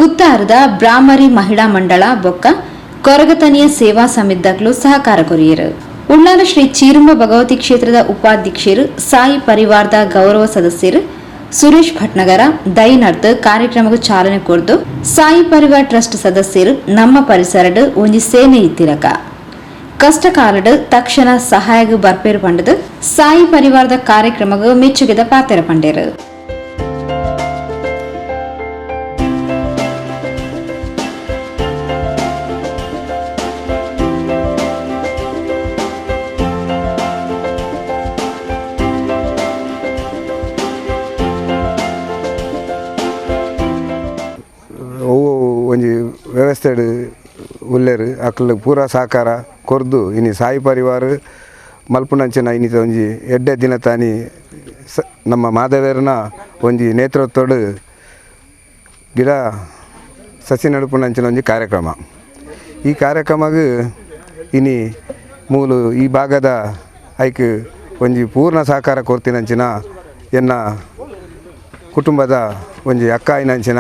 ಕುತ್ತಾರದ ಬ್ರಾಹ್ಮರಿ ಮಹಿಳಾ ಮಂಡಳ ಬೊಕ್ಕ ಕೊರಗತನಿಯ ಸೇವಾ ಸಮಿತಿದಕ್ಲು ಸಹಕಾರ ಕೊರಿಯರು. ಉಳ್ಳಾಲ ಶ್ರೀ ಚೀರುಂಬ ಭಗವತಿ ಕ್ಷೇತ್ರದ ಉಪಾಧ್ಯಕ್ಷರು ಸಾಯಿ ಪರಿವಾರದ ಗೌರವ ಸದಸ್ಯರು ಸುರೇಶ್ ಭಟ್ನಗರ ದೈನರ್ತ್ ಕಾರ್ಯಕ್ರಮಕ್ಕೆ ಚಾಲನೆ ಕೊರ್ದು ಸಾಯಿ ಪರಿವಾರ್ ಟ್ರಸ್ಟ್ ಸದಸ್ಯರು ನಮ್ಮ ಪರಿಸರಡ್ ಒಂಜಿ ಸೇನೆ ಇತ್ತಿರಕ ಕಷ್ಟ ಕಾಲಡ್ ತಕ್ಷಣ ಸಹಾಯಗ ಬರ್ಪೇರು ಪಂಡದು ಸಾಯಿ ಪರಿವಾರದ ಕಾರ್ಯಕ್ರಮಕ್ಕೆ ಮೆಚ್ಚುಗೆದ ಪಾತ್ರ ಪಂಡೇರು. ಒಂಜಿ ವ್ಯವಸ್ಥೆ ಉಲ್ಲೇರು ಅಕ್ಲು ಪೂರಾ ಸಹಕಾರ ಕೊರ್ದು ಇನಿ ಸಾಯಿ ಪರಿವಾರ ಮಲ್ಪುನಂಚಿನ ಇನ್ನಿತ ಒಂಜಿ ಎಡ್ಡೆ ದಿನ ತಾನಿ ನಮ್ಮ ಮಾಧವೇರನ ಒಂಜಿ ನೇತೃತ್ವಡು ಗಿಡ ಸಸಿ ನಡುಪುನಂಚಿನ ಒಂಜಿ ಕಾರ್ಯಕ್ರಮ. ಈ ಕಾರ್ಯಕ್ರಮಗ್ ಇನಿ ಮೂಲು ಈ ಭಾಗದ ಐಕ್ ಒಂಜಿ ಪೂರ್ಣ ಸಹಕಾರ ಕೊರ್ತಿನಂಚಿನ ಎನ್ನ ಕುಟುಂಬದ ಒಂಜಿ ಅಕ್ಕ ಐನಂಚಿನ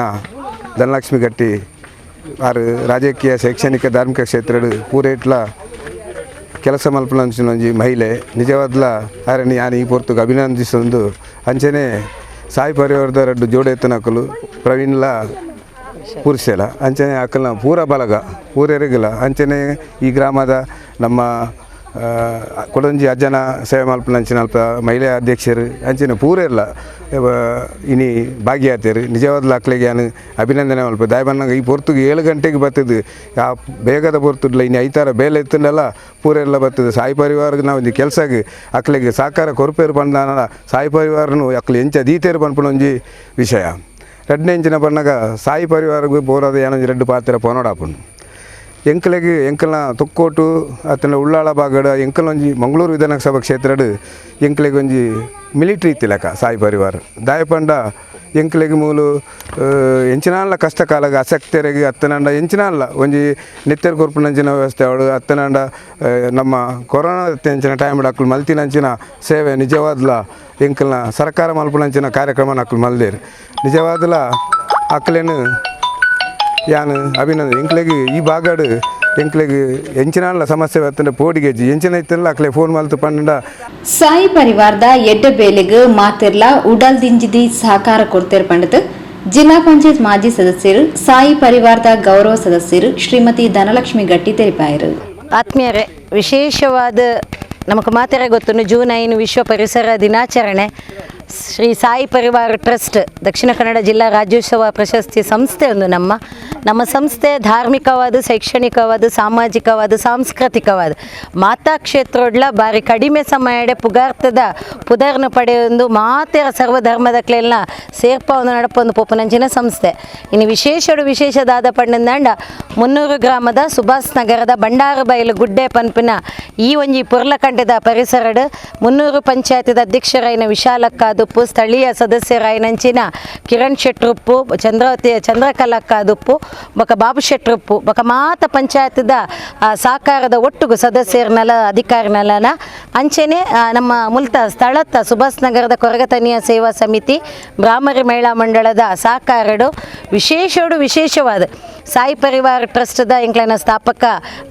ಧನಲಕ್ಷ್ಮಿ ಗಟ್ಟಿ ಆರು ರಾಜಕೀಯ ಶೈಕ್ಷಣಿಕ ಧಾರ್ಮಿಕ ಕ್ಷೇತ್ರಡು ಪೂರೇಟ್ಲ ಕೆಲಸ ಮಲ್ಪುನಂಚಿನ ಒಂಜಿ ಮಹಿಳೆ ನಿಜವಾದ್ಲ ಆರని ಯಾನು ಈ ಪೊರ್ತುಗು ಅಭಿನಂದಿಸೊಂದು. ಅಂಚನೆ ಸಾಯಿ ಪರಿವಾರದ ರಡ್ಡು ಜೋಡೆತ್ತನಕುಲು ಪ್ರವೀಣ್ಲ ಪುರುಷಲ ಅಂಚನೆ ಅಕಲ್ನ ಪೂರ ಬಲಗ ಪೂರೆರಿಗಲ ಅಂಚನೆ ಈ ಗ್ರಾಮದ ನಮ್ಮ ಕೊಡಂಜಿ ಅಜ್ಜನ ಸೇವೆ ಮಲ್ಪುನಂಚಿನ ಅಲ್ಪ ಮಹಿಳೆ ಅಧ್ಯಕ್ಷರು ಅಂಚನೆ ಪೂರೆರ್ಲ ಇನಿ ಭಾಗಿಯಾತೇರು. ನಿಜವಾದ ಅಕ್ಲೆಗೆ ಯಾನು ಅಭಿನಂದನೆ ಮಲ್ಪ ದಾಯಬನ್ನಾಗ ಈ ಪೊರ್ತುಗು 7 ಗಂಟೆಗೆ ಬರ್ತದೆ ಆ ಬೇಗದ ಪೊರ್ತುಡ್ಲ ಇನ್ನು ಐತಾರ ಬೇಲೆ ಎತ್ತಂಡಲ್ಲ ಪೂರೆಲ್ಲ ಬರ್ತದೆ. ಸಾಯಿ ಪರಿವಾರಕ್ಕೆ ನಾವು ಒಂಜಿ ಕೆಲಸಕ್ಕೆ ಅಕ್ಲೆಗೆ ಸಹಕಾರ ಕೊರ್ಪೇರು ಪಂಡಾನಲ್ಲ ಸಾಯಿ ಪರಿವಾರನು ಅಕ್ಲೆ ಎಂಚ ದೀತೇರು ಪನ್ಪುನ ಒಂಜಿ ವಿಷಯ. ರಡ್ಡನೇ ಇಂಚಿನ ಪನ್ನಾಗ ಸಾಯಿ ಪರಿವಾರಕ್ಕೆ ಬೋರಾದ ಏನೊಂಜಿ ರಡ್ಡು ಪಾತ್ರ ಪೋನೋಡಾಪುಂಡು. ಎಂಕಲೆಗ್ ಎಂಕಲ್ನ ತೊಕ್ಕೋಟು ಅತ್ತನ ಉಳ್ಳಾಳ ಭಾಗಡ್ ಎಂಕಲ್ ಒಂಜಿ ಮಂಗಳೂರು ವಿಧಾನಸಭಾ ಕ್ಷೇತ್ರಡ್ ಎಂಕಲೆಗ್ ಒಂಜಿ ಮಿಲಿಟ್ರಿ ಇತ್ತಿಲಕ ಸಾಯಿ ಪರಿವಾರ ದಾಯಪಂಡ ಎಂಕಲೆಗ್ ಮೂಲು ಎಂಚಿನಾನ್ಲ ಕಷ್ಟ ಕಾಲಗ ಅಸಕ್ತರಿಗೆ ಅತ್ತನಾಂಡ ಎಂಚಿನಾನ್ಲ ಒಂಜಿ ನೆತ್ತೆರ್ ಕೊರ್ಪುನಂಚಿನ ವ್ಯವಸ್ಥೆ ಅವಳು ಅತ್ತನಾಂಡ ನಮ್ಮ ಕೊರೋನಾ ಎಂಚಿನ ಟೈಮ್ ಅಕ್ಲು ಮಲ್ತಿನಂಚಿನ ಸೇವೆ ನಿಜವಾದ್ಲ ಎಂಕಲ್ನ ಸರ್ಕಾರ ಮಲ್ಪುನಂಚಿನ ಕಾರ್ಯಕ್ರಮ ಅಕ್ಲು ಮಲ್ದೇರು ನಿಜವಾದ್ಲ ಅಕ್ಲೇನು ಯಾನು ಅಭಿನಂದನೆ. ಎಂಕ್ಲೆಗ್ ಈ ಭಾಗಡ್ ಎಂಕ್ಲೆಗ್ ಎಂಚಿನಾನ್ಲ ಸಮಸ್ಯೆ ಬರ್ತಂಡ ಪೋಡಿಗೆಜ್ಜಿ ಎಂಚಿನ ಇತ್ತಲ್ಲ ಅಕ್ಲೆ ಫೋನ್ ಮಲ್ತು ಪಂಡ. ಸಾಯಿ ಪರಿವಾರದ ಎಡ್ಡ ಬೇಲೆಗ್ ಮಾತೆರ್ಲ ಉಡಲ್ ದಿಂಜಿದಿ ಸಹಕಾರ ಕೊಡ್ತೇರ್ ಪಂಡತ್ ಜಿಲ್ಲಾ ಪಂಚಾಯತ್ ಮಾಜಿ ಸದಸ್ಯರು ಸಾಯಿ ಪರಿವಾರದ ಗೌರವ ಸದಸ್ಯರು ಶ್ರೀಮತಿ ಧನಲಕ್ಷ್ಮಿ ಗಟ್ಟಿ ತೆರಿಪಾಯರು. ಆತ್ಮೀಯರೇ, ವಿಶೇಷವಾದ ನಮಕ್ ಮಾತೆರೆ ಗೊತ್ತು ಜೂನ್ 5 ವಿಶ್ವ ಪರಿಸರ ದಿನಾಚರಣೆ. ಶ್ರೀ ಸಾಯಿ ಪರಿವಾರ ಟ್ರಸ್ಟ್ ದಕ್ಷಿಣ ಕನ್ನಡ ಜಿಲ್ಲಾ ರಾಜ್ಯೋತ್ಸವ ಪ್ರಶಸ್ತಿ ಸಂಸ್ಥೆ ಒಂದು ನಮ್ಮ ನಮ್ಮ ಸಂಸ್ಥೆ ಧಾರ್ಮಿಕವಾದ, ಶೈಕ್ಷಣಿಕವಾದ, ಸಾಮಾಜಿಕವಾದ, ಸಾಂಸ್ಕೃತಿಕವಾದ ಮಾತಾ ಕ್ಷೇತ್ರೋಡ್ಲ ಬಾರಿ ಕಡಿಮೆ ಸಮಯಡೆ ಪುಗಾರ್ತದ ಪುದರ್ನ ಪಡೆಯೊಂದು ಮಾತೆರ ಸರ್ವಧರ್ಮದ ಕ್ಲೆಲ್ಲ ಸೇರ್ಪವನ್ನು ನಡಪೊಂದು ಪೋಪನಂಚಿನ ಸಂಸ್ಥೆ. ಇನ್ನು ವಿಶೇಷಡು ವಿಶೇಷದಾದ ಪಂಡಂದಾಂಡ 300 ಗ್ರಾಮದ ಸುಭಾಷ್ ನಗರದ ಬಂಡಾರಬೈಲು ಗುಡ್ಡೆ ಪನ್ಪಿನ ಈ ಒಂಜಿ ಪೊರ್ಲಕಂಟೆದ ಪರಿಸರಡು 300 ಪಂಚಾಯತಿದ ಅಧ್ಯಕ್ಷರಾಯಿನ ವಿಶಾಲಕ್ಕಾದುಪ್ಪು, ಸ್ಥಳೀಯ ಸದಸ್ಯರಾಯಿನಂಚಿನ ಕಿರಣ್ ಶೆಟ್ರುಪ್ಪು, ಚಂದ್ರಾವತಿ ಚಂದ್ರಕಲಕ್ಕಾದುಪ್ಪು, ಬೊಕ ಬಾಬು ಶೆಟ್ರುಪ್ಪು, ಬೊಕ ಮಾತ ಪಂಚಾಯತ್ದ ಸಹಕಾರದ ಒಟ್ಟುಗು ಸದಸ್ಯರನ್ನೆಲ್ಲ ಅಧಿಕಾರಿನೆಲ್ಲನ ಅಂಚೆನೆ ನಮ್ಮ ಮುಲ್ತ ಸ್ಥಳತ್ತ ಸುಭಾಷ್ ನಗರದ ಕೊರಗತನಿಯ ಸೇವಾ ಸಮಿತಿ ಬ್ರಾಹ್ಮರಿ ಮಹಿಳಾ ಮಂಡಳದ ಸಹಕಾರಡು ವಿಶೇಷೋಡು ವಿಶೇಷವಾದ ಸಾಯಿ ಪರಿವಾರ ಟ್ರಸ್ಟ್ದ ಎಂಕ್ಲನ ಸ್ಥಾಪಕ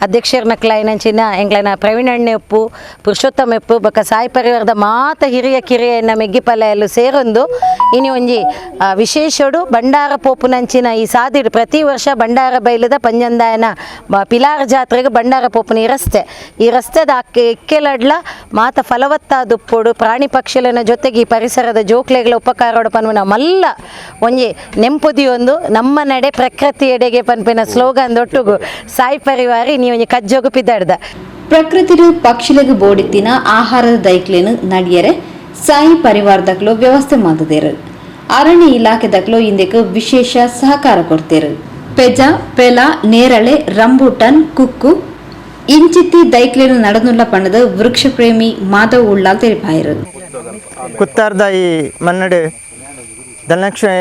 ಅಧ್ಯಕ್ಷರನ ಕ್ಲೈನಂಚಿನ ಎಂಕ್ಲನ ಪ್ರವೀಣಣ್ಣೆ ಉಪ್ಪು, ಪುರುಷೋತ್ತಮ ಉಪ್ಪು, ಬೊಕ ಸಾಯಿ ಪರಿವಾರದ ಮಾತ ಹಿರಿಯ ಕಿರಿಯನ್ನ ಮೆಗ್ಗಿಪಲೆಯಲ್ಲೂ ಸೇರೊಂದು ಇನಿ ಒಂಜಿ ವಿಶೇಷೋಡು ಬಂಡಾರ ಪೋಪುನಂಚಿನ ಈ ಸಾದಿಡು ಪ್ರತಿ ವರ್ಷ ಬಂಡಾರ ಬೈಲದ ಪಂಜಂದಾಯನ ಪಿಲಾರ ಜಾತ್ರೆಗೆ ಬಂಡಾರ ಪೋಪುನ ಈ ರಸ್ತೆ ಈ ರಸ್ತೆದ ಎಕ್ಕೆಲಡ್ಲ ಮಾತ ಫಲವತ್ತಾದುಪ್ಪೋಡು ಪ್ರಾಣಿ ಪಕ್ಷಿಲನ ಜೊತೆಗೆ ಈ ಪರಿಸರದ ಜೋಕ್ಲೆಗಳ ಉಪಕಾರೋಡು ಪನ್ಪಿನ ಮಲ್ಲ ಒಂಜಿ ನೆಂಪುದಿಯೊಂದು ನಮ್ಮ ನಡೆ ಪ್ರಕೃತಿಯೆಡೆಗೆ ಪನ್ಪಿನ ಸ್ಲೋಗನ್ ದೊಟ್ಟುಗು ಸಾಯಿ ಪರಿವಾರಿ ನೀವು ಒಂಜಿ ಕಜ್ಜೋಗು ಪಿದಾಡ್ದ. ಪ್ರಕೃತಿರು ಪಕ್ಷಿಲೆಗ್ ಬೋಡಿತ್ತಿನ ಆಹಾರದ ದೈಕ್ಲೇನು ನಡಿಯರೆ ಸಾಯಿ ಪರಿವಾರದಕ್ಲು ವ್ಯವಸ್ಥೆ ಮಾಡಿದೇರು. ಅರಣ್ಯ ಇಲಾಖೆದಕ್ಲು ಇಂದಕ್ಕೆ ವಿಶೇಷ ಸಹಕಾರ ಕೊಡ್ತೇರು. ಪೆಜ, ಪೆಲ, ನೇರಳೆ, ರಂಬೂಟನ್, ಕುಕ್ಕು, ಇಂಚಿತ್ತಿ ದೈಕ್ಲೇನು നടന്നുള്ള ಪಣ್ಣದ ವೃಕ್ಷ ಪ್ರೇಮಿ ಮಾಧವ್ ಉಳ್ಳಾಲ್ ತೆರಿಪಾಯರು. ಕುತ್ತಾರ್ದ ಈ ಮನ್ನಡು ಧನಲಕ್ಷ್ಮಿ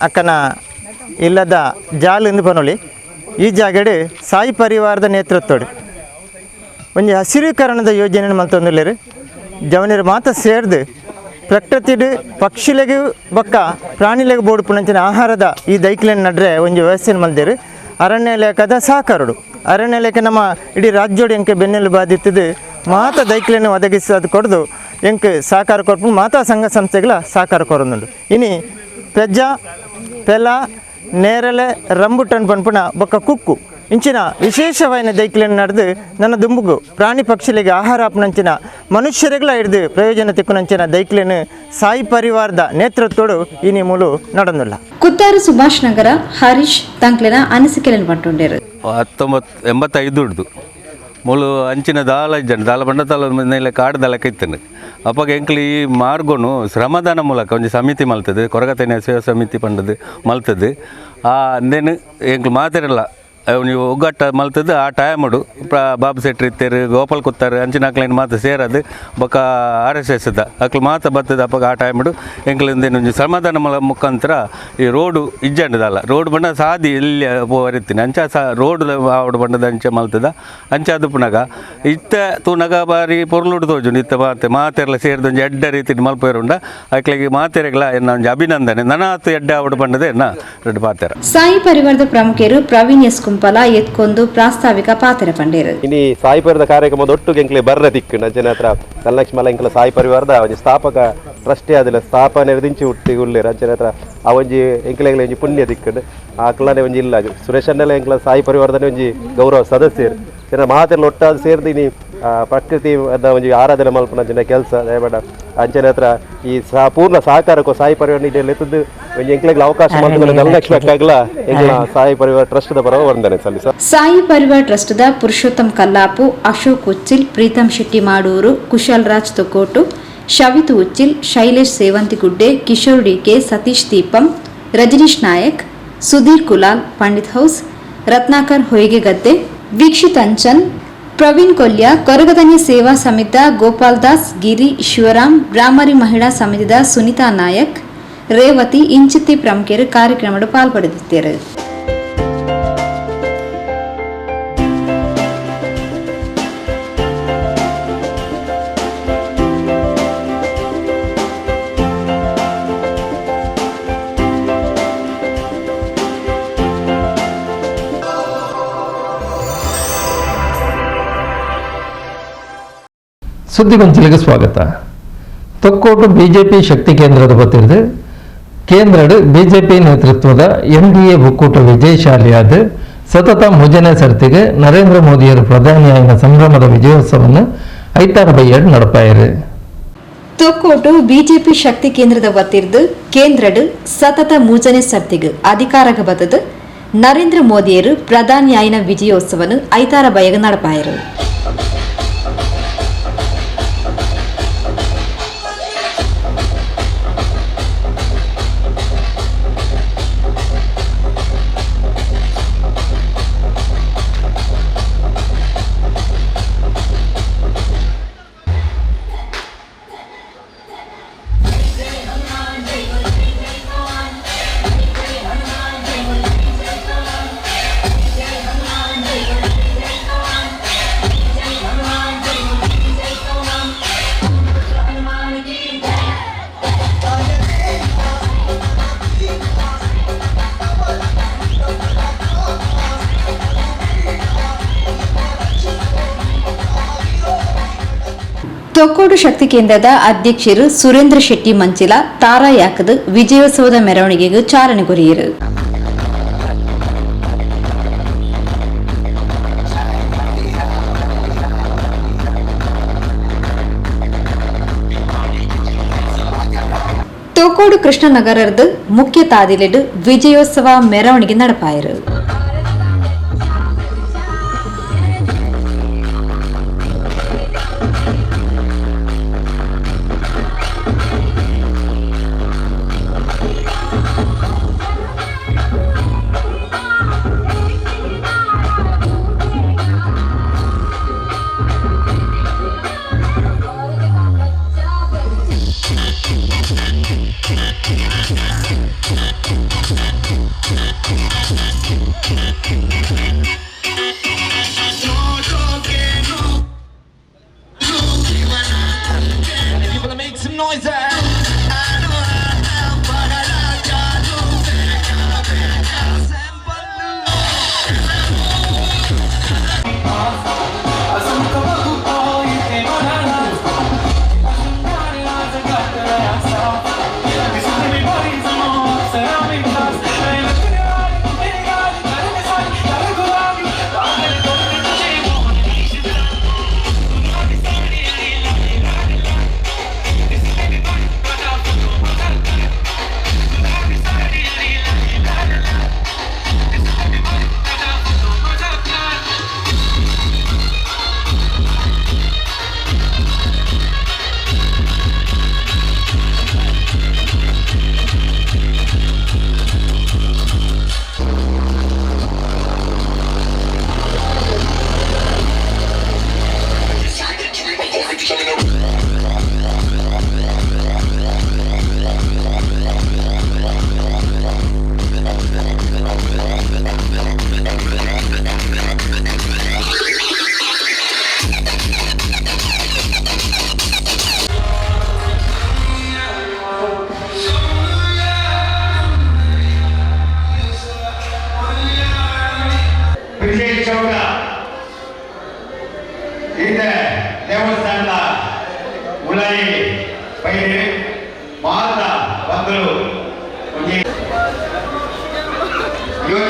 ಅಕ್ಕನ ಇಲ್ಲದ ಜಾಲ್ ಎಂದು ಪನೊಲಿ ಈ ಜಾಗಡು ಸಾಯಿ ಪರಿವಾರದ ನೇತೃತ್ವಡು ಒಂಜಿ ಹಸಿರೀಕರಣದ ಯೋಜನೆ ಮಲ್ತೊಂದುಲ್ಲೆರ್. ಜವನರು ಮಾತ ಸೇರ್ದು ಪ್ರಕೃತಿಡು ಪಕ್ಷಿಲೆಗ್ ಬೊಕ್ಕ ಪ್ರಾಣಿಲೆಗ್ ಬೋಡುಪುನಂಚಿನ ಆಹಾರದ ಈ ದೈಕ್ಲೆನ್ ನಡ್ರೆ ಒಂಜಿ ವ್ಯವಸ್ಥೆನ್ ಮಲ್ದೆರ್. ಅರಣ್ಯ ಇಲಾಖೆದ ಸಹಕಾರಡು ಅರಣ್ಯ ಇಲಾಖೆ ನಮ್ಮ ಇಡೀ ರಾಜ್ಯೋಡು ಎಂಕ್ ಬೆನ್ನೆಲು ಬಾದಿತ್ತದು ಮಾತ ದೈಕ್ಲೆನ್ ಒದಗಿಸೋದು ಕೊಡ್ದು ಎಂಕ್ ಸಹಕಾರ ಕೊರ್ಪು ಮಾತಾ ಸಂಘ ಸಂಸ್ಥೆಗಳ ಸಹಕಾರ ಕೊರೊಂದುಂಡು. ಇನಿ ಪೆಜ್ಜ ಪೆಲ ನೇರಳೆ ರಂಬುಟನ್ ಪನ್ಪುನ ಬೊಕ್ಕ ಕುಕ್ಕು ಇಂಚಿನ ವಿಶೇಷವಾಯಿನ ದೈಕ್ಲೆನ್ ನಡೆದು ನನ್ನ ದುಂಬುಗು ಪ್ರಾಣಿ ಪಕ್ಷಿಗಳಿಗೆ ಆಹಾರ ಆಪುನಂಚಿನ ಮನುಷ್ಯರಿಗಳ ಹಿಡಿದು ಪ್ರಯೋಜನ ತಿಕ್ಕುನಂಚಿನ ದೈಕ್ಲೆನ್ ಸಾಯಿ ಪರಿವಾರದ ನೇತೃತ್ವಡು ಇನಿ ಮೂಲು നടന്നുಲ್ಲ. ಕುತ್ತಾರು ಸುಭಾಷ್ ನಗರ ಹರೀಶ್ ತಂಕ್ಲೆನ ಅನಿಸಿಕೆలను ಪಟ್ಟುಂಡೇರು. 1985 ಹಿಡ್ದು ಮೂಲು ಅಂಚಿನ ದಾಲ ಇಜ್ಜಂಡು ದಾಲ ಬಂಡ ತಾಲ ಮೇಲೆ ಕಾಡು ದಾಲಕ್ಕೆ ಇತ್ತಂಡು. ಅಪ್ಪಗ ಎಂಕ್ಲು ಈ ಮಾರ್ಗೊನು ಶ್ರಮದಾನ ಮೂಲಕ ಒಂಜಿ ಸಮಿತಿ ಮಲ್ತದೆ, ಕೊರಗತೇನೆ ಸೇವಾ ಸಮಿತಿ ಪಂಡದು ಮಲ್ತದೆ. ಆ ಅಂದೇನು ಎಂಕ್ಲು ಮಾತಿರಲ್ಲ ನೀವು ಒಗ್ಗಟ್ಟ ಮಲ್ತದ್ದು. ಆ ಟೈಮುಡು ಬಾಬು ಶೆಟ್ಟಿ ಇತ್ತೇರು, ಗೋಪಾಲ್ ಕುತ್ತಾರು ಅಂಚಿನ ಅಕ್ಲೈನ್ ಮಾತು ಸೇರದು ಬೊಕ್ಕ ಆರ್ ಎಸ್ ಎಸ್ ಅಕ್ಲು ಮಾತು ಬರ್ತದೆ. ಅಪ್ಪಗ ಆ ಟೈಮುಡು ಎಂಕ್ಲು ಒಂಜಿ ಶ್ರಮದಾನ ಮುಖಾಂತರ ಈ ರೋಡು ಇಜ್ಜಂಡದಲ್ಲ ರೋಡ್ ಬಂಡ ಸಾದಿ ಎಲ್ಲಿ ಪೋವರಿತ್ತೀನಿ ಅಂಚ ಸಾ ರೋಡ್ ಆವಡು ಬಂಡದ ಅಂಚೆ ಮಲ್ತದ ಅಂಚ ಅದು ಪುನಗ ಇತ್ತ ತೂನಗ ಬಾರಿ ಪೊರ್ಲುಡು ತೋಜುಂಡು. ಇತ್ತ ಮಾತೆ ಮಾತೆರ್ಲ ಸೇರಿದ ಒಂಜಿ ಎಡ್ಡ ರೀತಿ ಮಲ್ಪೇರುಂಡ ಅಕ್ಲಿಗೆ ಮಾತೆರೆಗ್ಲ ಎನ್ನ ಒಂಜಿ ಅಭಿನಂದನೆ ನನಾತು ಎಡ್ಡೆ ಆವಡು ಬಂಡದೆ ಎನ್ನ ರೆಡ್ ಪಾತೆರ. ಸಾಯಿ ಪರಿವಾರದ ಪ್ರಮುಖರು ಪ್ರವೀಣ್ ಎಸ್ ಕುಂಪಲ ಎತ್ಕೊಂಡು ಪ್ರಾಸ್ತಾವಿಕ ಪಾತ್ರ ಪಂಡೇರು. ಇನಿ ಸಾಯಿ ಪರಿವಾರದ ಕಾರ್ಯಕ್ರಮದ ಒಟ್ಟುಗೆ ಎಂಕ್ಲೆ ಬರ್ರ ದಿಕ್ಕು ನಂಚಿನ ಹತ್ರ ಧನಲಕ್ಷ್ಮಿ ಎಂಕ್ಲ ಸಾಯಿ ಪರಿವಾರದ ಒಂಜಿ ಸ್ಥಾಪಕ ಟ್ರಸ್ಟಿ ಆದಿಲ್ಲ ಸ್ಥಾಪನೆ ದಿಂಚಿ ಹುಟ್ಟಿ ಉಲ್ಲೇರು ಅಂಚಿನ ಹತ್ರ ಆ ಒಂಜಿ ಎಂಕ್ಲೆಗ್ಲ ಒಂಜಿ ಪುಣ್ಯ ದಿಕ್ಕುಂಡು. ಆಕ್ಲನೆ ಒಂಜಿ ಇಲ್ಲ ಸುರೇಶ್ ಅಣ್ಣಲ ಎಂಕ್ಲ ಸಾಯಿ ಪರಿವಾರದನೆ ಒಂಜಿ ಗೌರವ ಸದಸ್ಯರು ಜನ ಮಾತೆಲ್ಲ ಒಟ್ಟಾದ ಸೇರ್ದು ಇನಿ ಪ್ರಕೃತಿ ಒಂಜಿ ಆರಾಧನೆ ಮಲ್ಪುನ ಅಂಚಿನ ಕೆಲಸ ದಯಬೇಡ ಅಂಚಿನ ಹತ್ರ ಈ ಪೂರ್ಣ ಸಹಕಾರಕ್ಕೂ ಸಾಯಿ ಪರಿವಾರ ಎತ್ತದ್ದು ಒಂಜಿ ಎಂಕ್ಲೆಗ್ಲ ಅವಕಾಶ ಮಲ್ತುಂಡ ಧನಲಕ್ಷ್ಮಿ ಅಕ್ಕಗ್ಲ ಎಂಕ್ಲ ಸಾಯಿ ಪರಿವಾರ ಟ್ರಸ್ಟ್ the ಪರವ ವಂದನೆ ಸಲ್ಲಿಸ. ಸಾಯಿ ಪರಿವಾರ trust the Purushottam Kallapu, Ashok Uchil, Preetham Shetty Madur, Kushal Raj Thokkottu, Shavith Uchil, Shailesh Sevanthigudde, Kishore DK, Satish Deepam, Rajneesh Nayak, Sudhir Kulal, Pandit house, Ratnakar Hoygegadde, Veekshith Anchan, Praveen Kolya, Koragatanya Seva Samiti Gopal Das, Giri Shivaram, Bhramari Mahila ಸಮಿತಿದ ಸುನೀತಾ ನಾಯಕ್, ರೇವತಿ ಇಂಚಿತ್ತಿ ಪ್ರಮುಖರು ಕಾರ್ಯಕ್ರಮದ ಪಾಲ್ಪಡೆದಿದ್ದಾರೆ. ಸುದ್ದಿಗೊಂಚಲಿಗೆ ಸ್ವಾಗತ. Thokkottu BJP ಶಕ್ತಿ ಕೇಂದ್ರದ ವತಿಯಿಂದ ಕೇಂದ್ರಡು BJP ನೇತೃತ್ವದ NDA ಒಕ್ಕೂಟ ವಿಜಯಶಾಲಿಯಾದ ಸತತ ಮೂಜನೇ ಸರ್ತಿಗೆ ನರೇಂದ್ರ ಮೋದಿಯರು ಪ್ರಧಾನಿಯಾಗಿನ ಸಂಭ್ರಮದ ವಿಜಯೋತ್ಸವವನ್ನು ಐತಾರ ಬೈಯಡ್ ನಡಪಾಯರು. ತೊಕ್ಕೋಟು ಬಿಜೆಪಿ ಶಕ್ತಿ ಕೇಂದ್ರದ ವತಿಯಿಂದ ಕೇಂದ್ರಡು ಸತತ ಮೂಜನೇ ಸರ್ತಿಗೆ ಅಧಿಕಾರಕ್ಕೆ ಬತ್ತದ ನರೇಂದ್ರ ಮೋದಿಯರು ಪ್ರಧಾನಿಯಾಗಿನ ವಿಜಯೋತ್ಸವವನ್ನು ಐತಾರ ಬೈಯಗ ನಡಪಾಯರು. ತೊಕ್ಕೋಡು ಶಕ್ತಿ ಕೇಂದ್ರದ ಅಧ್ಯಕ್ಷರು ಸುರೇಂದ್ರ ಶೆಟ್ಟಿ ಮಂಚಿಲ ತಾರಾ ಯಾಕದ ವಿಜಯೋತ್ಸವದ ಮೆರವಣಿಗೆಗೆ ಚಾಲನೆ ಕೊರಿಯರು. ತೊಕ್ಕೋಡು ಕೃಷ್ಣನಗರದ ಮುಖ್ಯ ತಾದಿಲೆಡು ವಿಜಯೋತ್ಸವ ಮೆರವಣಿಗೆ നടപ്പായರು.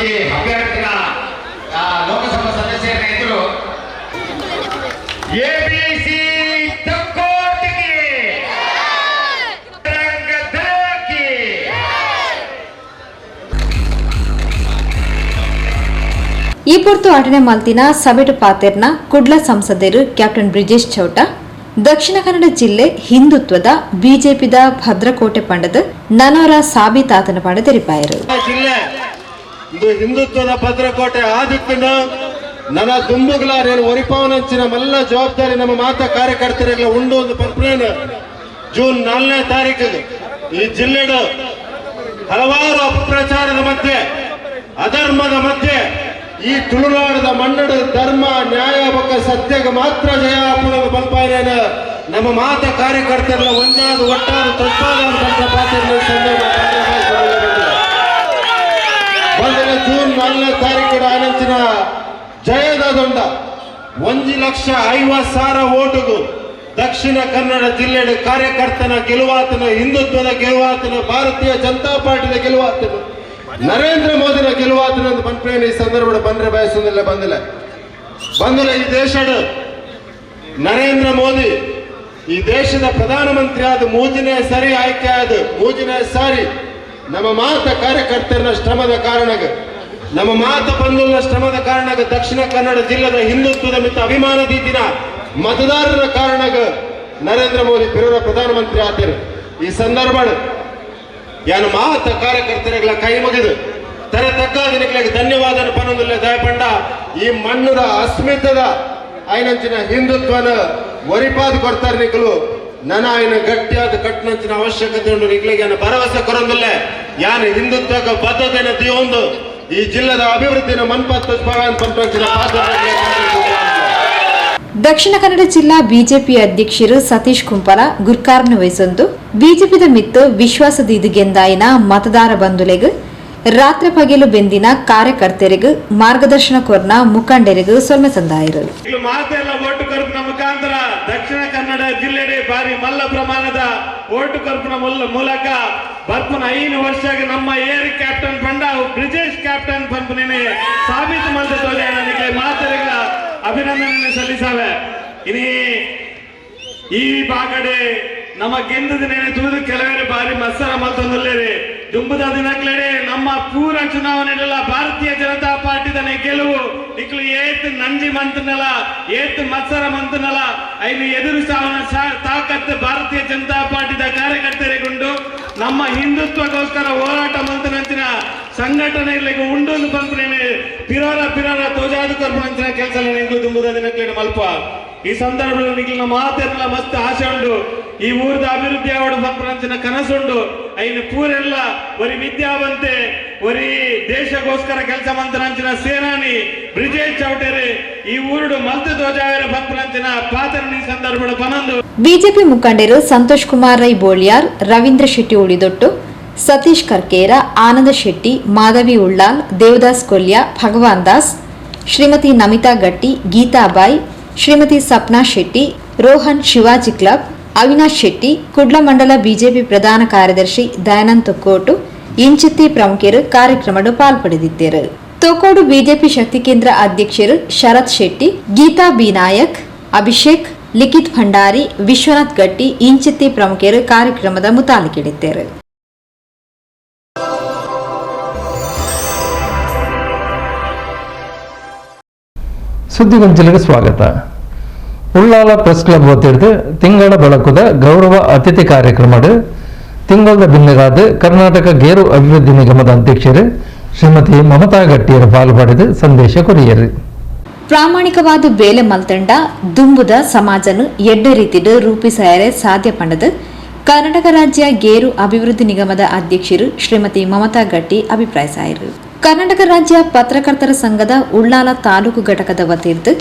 ಒಂಜಿ ಅಭ್ಯರ್ಥಿನ ಲೋಕಸಭಾ ಸದಸ್ಯರ ಎದುರು ಎಬಿಸಿ ತಕ್ಕೋಟಿಗೆ ರಂಗದಕ್ಕೆ. ಈ ಪೊರ್ತು ಅಟನೆ ಮಲ್ತಿನ ಸಭೆಟು ಪಾತೆರ್ನ ಕುಡ್ಲ ಸಂಸದರು ಕ್ಯಾಪ್ಟನ್ ಬ್ರಿಜೇಶ್ ಚೌಟ ದಕ್ಷಿಣ ಕನ್ನಡ ಜಿಲ್ಲೆ ಹಿಂದುತ್ವದ ಬಿಜೆಪಿದ ಭದ್ರಕೋಟೆ ಪಂಡದ ನನೋರ ಸಾಬೀತಾತನ ಪಂಡ ತೆರಿಪಾಯರು. ಜಿಲ್ಲೆ ಇದು ಹಿಂದುತ್ವದ ಭದ್ರಕೋಟೆ ಆದಿತ್ತನ ನನ್ನ ದುಂಬುಗ್ಲ నేను ಒರಿಪಾವನಂಚಿನ ಮಲ್ಲ ಜವಾಬ್ದಾರಿ ನಮ್ಮ ಮಾತಾ ಕಾರ್ಯಕರ್ತರಿಗಳ ಉಂಡು ಒಂದು ಪಂಪ್ರೇನ ಜೂನ್ 4ನೇ ತಾರೀಕಿಗೆ ಈ ಜಿಲ್ಲೆಡು ಹಲವಾರು ಅಪಪ್ರಚಾರದ ಮಧ್ಯೆ ಅಧರ್ಮದ ಮಧ್ಯೆ ಈ ತುಳುನಾಡದ ಮಣ್ಣಡ ಧರ್ಮ ನ್ಯಾಯ ಬೊಕ್ಕ ಸತ್ಯಕ್ಕೆ ಮಾತ್ರ ಜಯ ಆಪುನದ ಪಲ್ಪಾಯನ ನಮ್ಮ ಮಾತ ಕಾರ್ಯಕರ್ತರಲ್ಲ ಒಂದಾದ ಒಟ್ಟಾದ ತತ್ವಾದ ಪಾತ್ರ ಸಂದರ್ಭ ಬಂದರೆ ಜೂನ್ 4ನೇ ತಾರೀಕು ಆನಂಚಿನ ಜಯದ ದೊಂಡ 1,50,000 ಓಟುಗು ದಕ್ಷಿಣ ಕನ್ನಡ ಜಿಲ್ಲೆಯ ಕಾರ್ಯಕರ್ತನ ಗೆಲುವಾತನ, ಹಿಂದುತ್ವದ ಗೆಲುವಾತನ, ಭಾರತೀಯ ಜನತಾ ಪಾರ್ಟಿದ ಗೆಲುವಾತನ, ನರೇಂದ್ರ ಮೋದಿನ ಗೆಲುವಾತನ ಅಂತ ಪನ್ಪೇನು ಈ ಸಂದರ್ಭ ಬಂದ್ರೆ ಬಯಸುವುದಿಲ್ಲ. ಬಂದಿಲ್ಲ ಬಂದಿಲ್ಲ ಈ ದೇಶದ ನರೇಂದ್ರ ಮೋದಿ ಈ ದೇಶದ ಪ್ರಧಾನಮಂತ್ರಿ ಆದ 3ನೇ ಸಾರಿ ಆಯ್ಕೆ ಆದ 3ನೇ ಸಾರಿ ನಮ್ಮ ಮಾತ ಕಾರ್ಯಕರ್ತರನ್ನ ಶ್ರಮದ ಕಾರಣಗ, ನಮ್ಮ ಮಾತ ಬಂಧುಗಳ ಶ್ರಮದ ಕಾರಣಗ, ದಕ್ಷಿಣ ಕನ್ನಡ ಜಿಲ್ಲೆದ ಹಿಂದುತ್ವದ ಮಿತ್ತ ಅಭಿಮಾನ ದೀತಿನ ಮತದಾರರ ಕಾರಣಗ ನರೇಂದ್ರ ಮೋದಿ ಪಿರರ ಪ್ರಧಾನಮಂತ್ರಿ ಆತರು. ಈ ಸಂದರ್ಭ ಯಾನು ಮಾತ ಕಾರ್ಯಕರ್ತರಿಗಳ ಕೈ ಮುಗಿದು ತರೆ ತಗ್ಗಾದಿನಗಳಿಗೆ ಧನ್ಯವಾದ ಪನ್ನೊಂದಿಲ್ಲ. ದಯಪಂಡ ಈ ಮಣ್ಣದ ಅಸ್ಮಿತದ ಐನಂಚಿನ ಹಿಂದುತ್ವನ ಒರಿಪಾದ ಕೊಡ್ತಾರೆ ನಿಕ್ಕಲು ನನ ಆಯ್ನ ಗಟ್ಟಿಯಾದ ಕಟ್ಟನಂಚಿನ ಅವಶ್ಯಕತೆ ಉಂಟು. ನಿಕ್ಲಿಗೆ ಯಾನು ಭರವಸೆ ಕೊರೊಂದಿಲ್ಲ. ಯಾನು ಹಿಂದುತ್ವಕ್ಕೆ ಬದ್ಧತೆಯನ್ನು ದಿಯೊಂದು ಈ ಜಿಲ್ಲೆದ ಅಭಿವೃದ್ಧಿನ ಮನ್ಪತ್ತು ಪಂಪಿನ ಪಾತ್ರ. ದಕ್ಷಿಣ ಕನ್ನಡ ಜಿಲ್ಲಾ ಬಿಜೆಪಿ ಅಧ್ಯಕ್ಷರು ಸತೀಶ್ ಕುಂಪಲ ಗುರ್ಕಾರ್ನ ವಹಿಸೊಂದು ಬಿಜೆಪಿದ ಮಿತ್ತು ವಿಶ್ವಾಸದೀದಿಗೆಂದಾಯಿನ ಮತದಾರ ಬಂಧುಲೆಗ್ ರಾತ್ರಿ ಪಗೆಲು ಬೆಂದಿನ ಕಾರ್ಯಕರ್ತರಿಗೂ ಮಾರ್ಗದರ್ಶನ ಕೊರ್ನ ಮುಖಂಡರಿಗೂ ಸೊಲ್ಮೆ ಸಂದಾಯರು. ಮಾತೆಲ್ಲ ಓಟು ಕರ್ಪಿನ ಮುಖಾಂತರ ದಕ್ಷಿಣ ಕನ್ನಡ ಜಿಲ್ಲೆಡೆ ಭಾರಿ ಮಲ್ಲ ಪ್ರಮಾಣದ ಓಟು ಕರ್ಪಿನ ಮೂಲಕ ಬರ್ಪುನ 5 ವರ್ಷಕ್ಕೆ ನಮ್ಮ ಏರ್ ಕ್ಯಾಪ್ಟನ್ ಪಂಡ ಬ್ರಿಜೇಶ್ ಕ್ಯಾಪ್ಟನ್ ಪಂಪನೇ ಸಾಬೀತು ಮಲ್ತ ತೋಜೆ ನನಗೆ ಮಾತೆಗಳ ಅಭಿನಂದನೆ ಸಲ್ಲಿಸಾವೆ. ಇನಿ ಈ ಬಾಗಡೆ ನಮ್ಮ ಗೆಂದದ ನೆನೆ ತುಳಿದು ಕೆಲವೇ ಬಾರಿ ಮತ್ಸರ ಮಲ್ತೊಂದುಲ್ಲೇರಿ ದುಂಬುದ ದಿನಕ್ಲೆಡೆ ನಮ್ಮ ಪೂರ ಚುನಾವಣೆಲ್ಲ ಭಾರತೀಯ ಜನತಾ ಪಾರ್ಟಿದನೆ ಗೆಲುವು ನಿಕ್ಲು ಏತ್ ನಂಜಿ ಮಂತನಲ ಏತ್ ಮತ್ಸರ ಮಂತನಲ ಐನು ಎದುರಿಸಾವನ ತಾಕತ್ತು ಭಾರತೀಯ ಜನತಾ ಪಾರ್ಟಿದ ಕಾರ್ಯಕರ್ತರಿಗುಂಡು. ನಮ್ಮ ಹಿಂದುತ್ವಕ್ಕೋಸ್ಕರ ಹೋರಾಟ ಮಂತನಂಚಿನ ಸಂಘಟನೆ ಇಲ್ಲಿಗೆ ಉಂಡು ಪಂಪನೆ ಪಿರೋರ ಪಿರೋರ ತೋಜಾದು ಕರ್ಪಣಂಚಿನ ಕೆಲಸ ನಿಕ್ಲು ದುಂಬುದ ದಿನಕ್ಲೆಡೆ ಮಲ್ಪ. ಈ ಸಂದರ್ಭದಲ್ಲಿ ನಿಕ್ಲಿನ ಮಾತೆಲ್ಲ ಮಸ್ತ್ ಆಸೆ ಉಂಡು. ಈ ಊರದ ಅಭಿವೃದ್ಧಿ ಆವಡ ಪಂಪನಂಚಿನ ಕನಸುಂಡು. ಐನು ಪೂರೆಲ್ಲ ಒರಿ ವಿದ್ಯಾವಂತೆ ಒರಿ ದೇಶಕ್ಕೋಸ್ಕರ ಕೆಲಸ ಮಂತನಂಚಿನ ಸೇನಾನಿ ಬ್ರಿಜೇಶ್ ಚೌಟೇರಿ ಈ ಊರುಡು ಮಲ್ತು ಧ್ವಜಾವೇರ ಪಂಪನಂಚಿನ ಪಾತ್ರ ಈ ಸಂದರ್ಭದ ಪನಂದು. ಬಿಜೆಪಿ ಮುಖಂಡರು ಸಂತೋಷ್ ಕುಮಾರ್ ರೈ ಬೋಳಿಯಾರ್, ರವೀಂದ್ರ ಶೆಟ್ಟಿ ಉಳಿದೊಟ್ಟು, ಸತೀಶ್ ಕರ್ಕೇರ, ಆನಂದ ಶೆಟ್ಟಿ, ಮಾಧವಿ ಉಳ್ಳಾಲ್, ದೇವದಾಸ್ ಕೊಲ್ಯ, ಭಗವಾನ್ ದಾಸ್, ಶ್ರೀಮತಿ ನಮಿತಾ ಗಟ್ಟಿ, ಗೀತಾಬಾಯಿ, ಶ್ರೀಮತಿ ಸಪ್ನಾ ಶೆಟ್ಟಿ, ರೋಹನ್ ಶಿವಾಜಿ ಕ್ಲಬ್, ಅವಿನಾಶ್ ಶೆಟ್ಟಿ, ಕುಡ್ಲ ಮಂಡಲ ಬಿಜೆಪಿ ಪ್ರಧಾನ ಕಾರ್ಯದರ್ಶಿ ದಯಾನಂದ್ ತೊಕ್ಕೋಟು ಇಂಚಿತ್ತಿ ಪ್ರಮುಖರು ಕಾರ್ಯಕ್ರಮಡು ಪಾಲ್ಪಡೆದಿದ್ದರು. ತೊಕ್ಕೋಡು ಬಿಜೆಪಿ ಶಕ್ತಿ ಕೇಂದ್ರ ಅಧ್ಯಕ್ಷರು ಶರತ್ ಶೆಟ್ಟಿ, ಗೀತಾ ಬಿ ನಾಯಕ್, ಅಭಿಷೇಕ್, ಲಿಖಿತ್ ಭಂಡಾರಿ, ವಿಶ್ವನಾಥ್ ಗಟ್ಟಿ ಇಂಚಿತ್ತಿ ಪ್ರಮುಖರು ಕಾರ್ಯಕ್ರಮದ ಮುತಾಲಿಕಿಡಿದ್ದರು. ಸುದ್ದಿಗೊಂಚಲಿಗೆ ಸ್ವಾಗತ. ಉಳ್ಳಾಲ ಪ್ರೆಸ್ ಕ್ಲಬ್ ವತಿಯಿರ್ದ್ ತಿಂಗಳ ಬೆಳಕುದ ಗೌರವ ಅತಿಥಿ ಕಾರ್ಯಕ್ರಮಡ್ ತಿಂಗಳದ ಬಿನ್ನೆಗಾದ ಕರ್ನಾಟಕ ಗೇರು ಅಭಿವೃದ್ಧಿ ನಿಗಮದ ಅಧ್ಯಕ್ಷರು ಶ್ರೀಮತಿ ಮಮತಾ ಗಟ್ಟಿಯರು ಪಾಲ್ಪಡೆದು ಸಂದೇಶ ಕೊರಿಯರು. ಪ್ರಾಮಾಣಿಕವಾದ ಬೇಲೆ ಮಲ್ತಂಡ ದುಂಬುದ ಸಮಾಜನು ಎಡ್ಡೆ ರೀತಿಡ್ ರೂಪಿಸಾಯರೆ ಸಾಧ್ಯ ಪಂಡದು ಕರ್ನಾಟಕ ರಾಜ್ಯ ಗೇರು ಅಭಿವೃದ್ಧಿ ನಿಗಮದ ಅಧ್ಯಕ್ಷರು ಶ್ರೀಮತಿ ಮಮತಾ ಗಟ್ಟಿ ಅಭಿಪ್ರಾಯಿಸಾಯರು. ಕರ್ನಾಟಕ ರಾಜ್ಯ ಪತ್ರಕರ್ತರ ಸಂಘದ ಉಳ್ಳಾಲ ತಾಲೂಕು ಘಟಕದ ವತಿಯಿರ್ದ್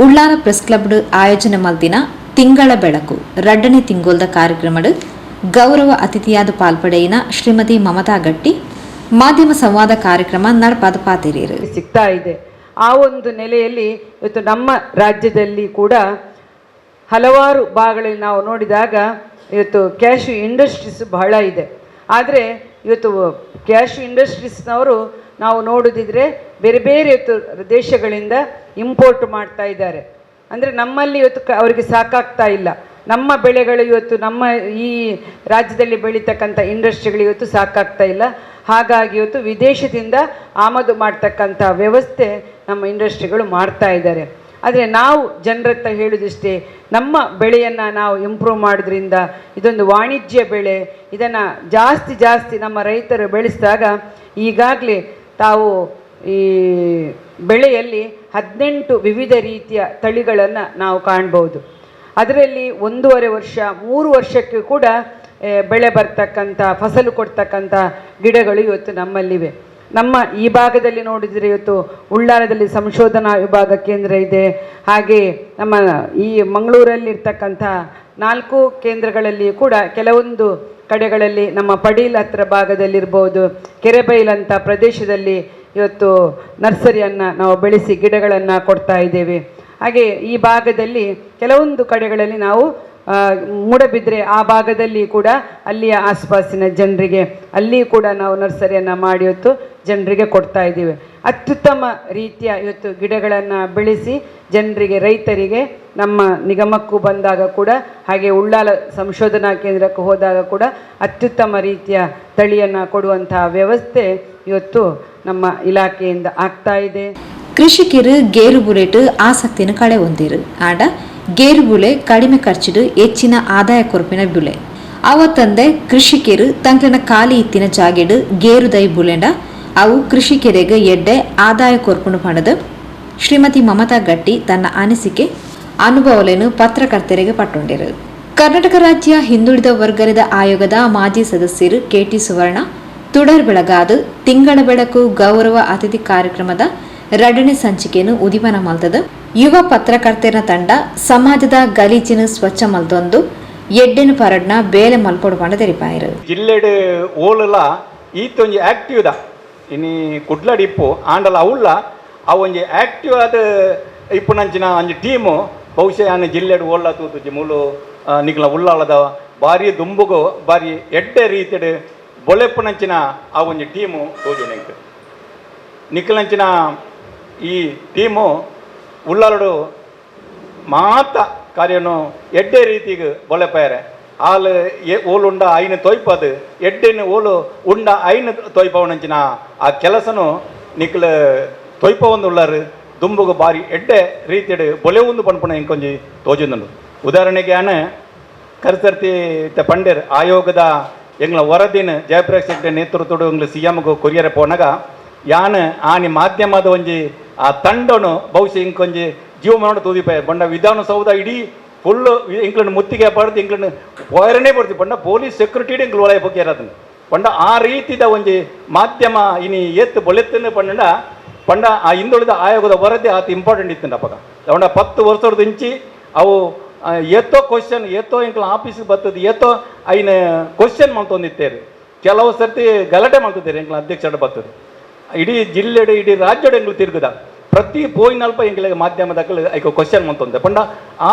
ಉಳ್ಳಾಲ ಪ್ರೆಸ್ ಕ್ಲಬ್ ಆಯೋಜನೆ ಮಲ್ದಿನ ತಿಂಗಳ ಬೆಳಕು ರಡ್ಡನೆ ತಿಂಗೋಲ್ದ ಕಾರ್ಯಕ್ರಮಡ್ ಗೌರವ ಅತಿಥಿಯಾದ ಪಾಲ್ಪಡೆಯಿನ ಶ್ರೀಮತಿ ಮಮತಾ ಗಟ್ಟಿ ಮಾಧ್ಯಮ ಸಂವಾದ ಕಾರ್ಯಕ್ರಮ ನಡಪಾದ ಪಾತಿರಿಯರು ಸಿಗ್ತಾ ಇದೆ. ಆ ಒಂದು ನೆಲೆಯಲ್ಲಿ ಇವತ್ತು ನಮ್ಮ ರಾಜ್ಯದಲ್ಲಿ ಕೂಡ ಹಲವಾರು ಭಾಗಗಳಲ್ಲಿ ನಾವು ನೋಡಿದಾಗ ಇವತ್ತು ಕ್ಯಾಶು ಇಂಡಸ್ಟ್ರೀಸ್ ಬಹಳ ಇದೆ. ಆದರೆ ಇವತ್ತು ಕ್ಯಾಶು ಇಂಡಸ್ಟ್ರೀಸ್ನವರು ನಾವು ನೋಡೋದಿದ್ರೆ ಬೇರೆ ಬೇರೆ ಇವತ್ತು ದೇಶಗಳಿಂದ ಇಂಪೋರ್ಟ್ ಮಾಡ್ತಾ ಇದ್ದಾರೆ. ಅಂದರೆ ನಮ್ಮಲ್ಲಿ ಇವತ್ತು ಅವರಿಗೆ ಸಾಕಾಗ್ತಾ ಇಲ್ಲ. ನಮ್ಮ ಬೆಳೆಗಳು ಇವತ್ತು ನಮ್ಮ ಈ ರಾಜ್ಯದಲ್ಲಿ ಬೆಳೀತಕ್ಕಂಥ ಇಂಡಸ್ಟ್ರಿಗಳು ಇವತ್ತು ಸಾಕಾಗ್ತಾ ಇಲ್ಲ. ಹಾಗಾಗಿ ಇವತ್ತು ವಿದೇಶದಿಂದ ಆಮದು ಮಾಡ್ತಕ್ಕಂಥ ವ್ಯವಸ್ಥೆ ನಮ್ಮ ಇಂಡಸ್ಟ್ರಿಗಳು ಮಾಡ್ತಾ ಇದ್ದಾರೆ. ಆದರೆ ನಾವು ಜನರತ್ತ ಹೇಳುವುದಿಷ್ಟೇ, ನಮ್ಮ ಬೆಳೆಯನ್ನು ನಾವು ಇಂಪ್ರೂವ್ ಮಾಡೋದ್ರಿಂದ ಇದೊಂದು ವಾಣಿಜ್ಯ ಬೆಳೆ, ಇದನ್ನು ಜಾಸ್ತಿ ಜಾಸ್ತಿ ನಮ್ಮ ರೈತರು ಬೆಳೆಸಿದಾಗ ಈಗಾಗಲೇ ತಾವು ಈ ಬೆಳೆಯಲ್ಲಿ 18 ವಿವಿಧ ರೀತಿಯ ತಳಿಗಳನ್ನು ನಾವು ಕಾಣ್ಬೋದು. ಅದರಲ್ಲಿ 1.5 ವರ್ಷ 3 ವರ್ಷಕ್ಕೆ ಕೂಡ ಬೆಳೆ ಬರ್ತಕ್ಕಂಥ ಫಸಲು ಕೊಡ್ತಕ್ಕಂಥ ಗಿಡಗಳು ಇವತ್ತು ನಮ್ಮಲ್ಲಿವೆ. ನಮ್ಮ ಈ ಭಾಗದಲ್ಲಿ ನೋಡಿದರೆ ಇವತ್ತು ಉಳ್ಳಾಲದಲ್ಲಿ ಸಂಶೋಧನಾ ವಿಭಾಗ ಕೇಂದ್ರ ಇದೆ. ಹಾಗೆ ನಮ್ಮ ಈ ಮಂಗಳೂರಲ್ಲಿರ್ತಕ್ಕಂಥ 4 ಕೇಂದ್ರಗಳಲ್ಲಿ ಕೂಡ ಕೆಲವೊಂದು ಕಡೆಗಳಲ್ಲಿ ನಮ್ಮ ಪಡೀಲ್ ಹತ್ರ ಭಾಗದಲ್ಲಿರ್ಬೋದು, ಕೆರೆಬೈಲಂಥ ಪ್ರದೇಶದಲ್ಲಿ ಇವತ್ತು ನರ್ಸರಿಯನ್ನು ನಾವು ಬೆಳೆಸಿ ಗಿಡಗಳನ್ನು ಕೊಡ್ತಾ ಇದ್ದೇವೆ. ಹಾಗೆ ಈ ಭಾಗದಲ್ಲಿ ಕೆಲವೊಂದು ಕಡೆಗಳಲ್ಲಿ ನಾವು ಮೂಡಬಿದ್ರೆ ಆ ಭಾಗದಲ್ಲಿ ಕೂಡ ಅಲ್ಲಿಯ ಆಸ್ಪಾಸಿನ ಜನರಿಗೆ ಅಲ್ಲಿ ಕೂಡ ನಾವು ನರ್ಸರಿಯನ್ನು ಮಾಡಿ ಇವತ್ತು ಜನರಿಗೆ ಕೊಡ್ತಾ ಇದ್ದೀವಿ. ಅತ್ಯುತ್ತಮ ರೀತಿಯ ಇವತ್ತು ಗಿಡಗಳನ್ನು ಬೆಳೆಸಿ ಜನರಿಗೆ, ರೈತರಿಗೆ ನಮ್ಮ ನಿಗಮಕ್ಕೂ ಬಂದಾಗ ಕೂಡ, ಹಾಗೆ ಉಳ್ಳಾಲ ಸಂಶೋಧನಾ ಕೇಂದ್ರಕ್ಕೂ ಹೋದಾಗ ಕೂಡ ಅತ್ಯುತ್ತಮ ರೀತಿಯ ತಳಿಯನ್ನು ಕೊಡುವಂತಹ ವ್ಯವಸ್ಥೆ ಇವತ್ತು ನಮ್ಮ ಇಲಾಖೆಯಿಂದ ಆಗ್ತಾ ಇದೆ. ಕೃಷಿಕರು ಗೇರು ಬುಲೆಟ್ ಆಸಕ್ತಿನ ಕಳೆ ಹೊಂದಿರು. ಆಡ ಗೇರು ಬುಲೆ ಕಡಿಮೆ ಖರ್ಚಿಡು ಹೆಚ್ಚಿನ ಆದಾಯ ಕೊರಪಿನ ಬುಲೆ. ಅವತ್ತಂದೆ ಕೃಷಿಕರು ತಂಕ್ಲಿನ ಖಾಲಿ ಇತ್ತಿನ ಜಾಗೆಡು ಗೇರು ದೈ ಬುಲೆಂಡ ಅವು ಕೃಷಿಕರಿಗೆ ಎಡ್ಡೆ ಆದಾಯ ಕೊರ್ಪುಣು ಪಣದು ಶ್ರೀಮತಿ ಮಮತಾ ಗಟ್ಟಿ ತನ್ನ ಅನಿಸಿಕೆ ಅನುಭವಲೇನು ಪತ್ರಕರ್ತರಿಗೆ ಪಟ್ಟೊಂಡಿರು. ಕರ್ನಾಟಕ ರಾಜ್ಯ ಹಿಂದುಳಿದ ವರ್ಗದ ಆಯೋಗದ ಮಾಜಿ ಸದಸ್ಯರು ಕೆಟಿ ಸುವರ್ಣ ತುಡರ್ ಬೆಳಗಾದು ತಿಂಗಳ ಬೆಳಕು ಗೌರವ ಅತಿಥಿ ಕಾರ್ಯಕ್ರಮದ 2ನೇ ಸಂಚಿಕೆಯನ್ನು ಉದಿಪನ ಮಲ್ತದ. ಯುವ ಪತ್ರಕರ್ತರ ತಂಡ ಸಮಾಜದ ಗಲೀಜಿನ ಸ್ವಚ್ಛ ಮಲ್ತೊಂದು ಎಡ್ಡೆನು ಪರಡ್ನ ಬೇಲೆ ಮಲ್ಪೊಡು ಪಂಡ ತೆರಿಪಾಯಿರು. ಜಿಲ್ಲೆಡ್ ಓಲಲ ಈತೊಂಜಿ ಆಕ್ಟಿವ್ the ಇನಿ ಕುಡ್ಲಡ್ ಇಪ್ಪು ಆಂಡಲ ಅವಲ್ಲ ಆ ಒಂಜಿ ಆಕ್ಟಿವ್ ಆದ ಇಪ್ಪುನಂಚಿನ ಒಂಜಿ ಟೀಮು ಬಹುಶಃ ಆನೆ ಜಿಲ್ಲೆಡ್ ಓಲ್ಲ ತೂತುಜಿ ಮೂಲು ನಿಗ್ಲ ಉಳ್ಳಾಳದ ಬಾರಿ ದುಂಬುಗು ಬಾರಿ ಎಡ್ಡೆ ರೀತಿಡ್ ಬೊಲೆಪ್ಪುನಂಚಿನ ಆ ಒಂಜಿ ಟೀಮು ತೋಜುನೆಂಕ್ ನಿಕ್ಲಂಚಿನ ಈ ಟೀಮು ಉಳ್ಳಾಲಡು ಮಾತ ಕಾರ್ಯನು ಎಡ್ಡೆ ರೀತಿಗೆ ಬೊಲೆಪಾಯರೆ ಆಲ್ ಓಲುಂಡ ಐನು ತೊಯ್ಪದು ಎಡ್ಡೆನು ಓಲು ಉಂಡ ಐನು ತೊಯ್ಪವನಂಚಿನ ಆ ಕೆಲಸನು ನಿಕ್ಲ ತೊಯ್ಪ ಒಂದು ಉಳ್ಳಾರು ದುಂಬುಗು ಬಾರಿ ಎಡ್ಡೆ ರೀತಿಯಡು ಬೊಲೆ ಒಂದು ಪನ್ಪುಣ ಇಂಕೊಂಜಿ ತೋಜುಂದುಂಡು. ಉದಾಹರಣೆಗೆ ಆನೆ ಕರ್ಸರ್ತಿ ಪಂಡೇರ್ ಆಯೋಗದ ಎಂಗ್ಲ ವರದಿನ ಜಯಪ್ರಕಾಶ್ ಹೆಗ್ಡೆ ನೇತೃತ್ವದ ಎಂಗ್ಲ ಸಿ ಎಮ್ಗೂ ಕೊರಿಯರೆ ಪೋನಾಗ ಯಾನ್ ಆನಿ ಮಾಧ್ಯಮದ ಒಂಜಿ ಆ ತಂಡನು ಬಹುಶಃ ಇಂಕೊಂಜಿ ಜೀವಮಾನ ತೂದಿಪಾಯ ಬಣ್ಣ ವಿಧಾನಸೌಧ ಇಡೀ ಫುಲ್ಲು ಇಂಕ್ಲನ್ನು ಮುತ್ತಿಗೆ ಪಡೆದು ಇಂಕ್ಲನ್ನು ಪೋಯರನೇ ಪಡ್ತೀವಿ ಬಣ್ಣ ಪೊಲೀಸ್ ಸೆಕ್ಯೂರಿಟಿ ಇಂಕ್ಲು ಒಳಗೆ ಪೊಕ್ಕಿರ ಅದನ್ನು ಪಂಡ ಆ ರೀತಿದ ಒಂಜಿ ಮಾಧ್ಯಮ ಇನಿ ಏತ್ತು ಬೊಲೆತ್ತನ್ನು ಪಂಡ ಪಂಡ ಆ ಹಿಂದುಳಿದ ಆಯೋಗದ ವರದಿ ಆತ ಇಂಪಾರ್ಟೆಂಟ್ ಇತ್ತು ಅಪ್ಪಗ ಪಂಡ 10 ವರ್ಷದ ಇಂಚಿ ಅವು ಏತೋ ಕ್ವಶನ್ ಏತೋ ಇಂಕ್ಲ ಆಫೀಸಿಗೆ ಬರ್ತದೆ ಏತೋ ಐನ ಕ್ವಶನ್ ಮಾಡ್ತೊಂದಿತ್ತೇರು ಕೆಲವು ಸರ್ತಿ ಗಲಾಟೆ ಮಾಡ್ತಿದ್ದಾರೆ ಎಂಕ್ಲ ಅಧ್ಯಕ್ಷರ ಬರ್ತದೆ ಇಡೀ ಜಿಲ್ಲೆಡು ಇಡೀ ರಾಜ್ಯಡು ಎಂಗ್ಲು ತಿರುಗದ ಪ್ರತಿ ಪೋಯಿನಲ್ಪ ಎಂಗ್ಲಿಗೆ ಮಾಧ್ಯಮದ ಐಕ ಕ್ವಶನ್ ಮಾಡ್ತೊಂದೆ ಪಂಡ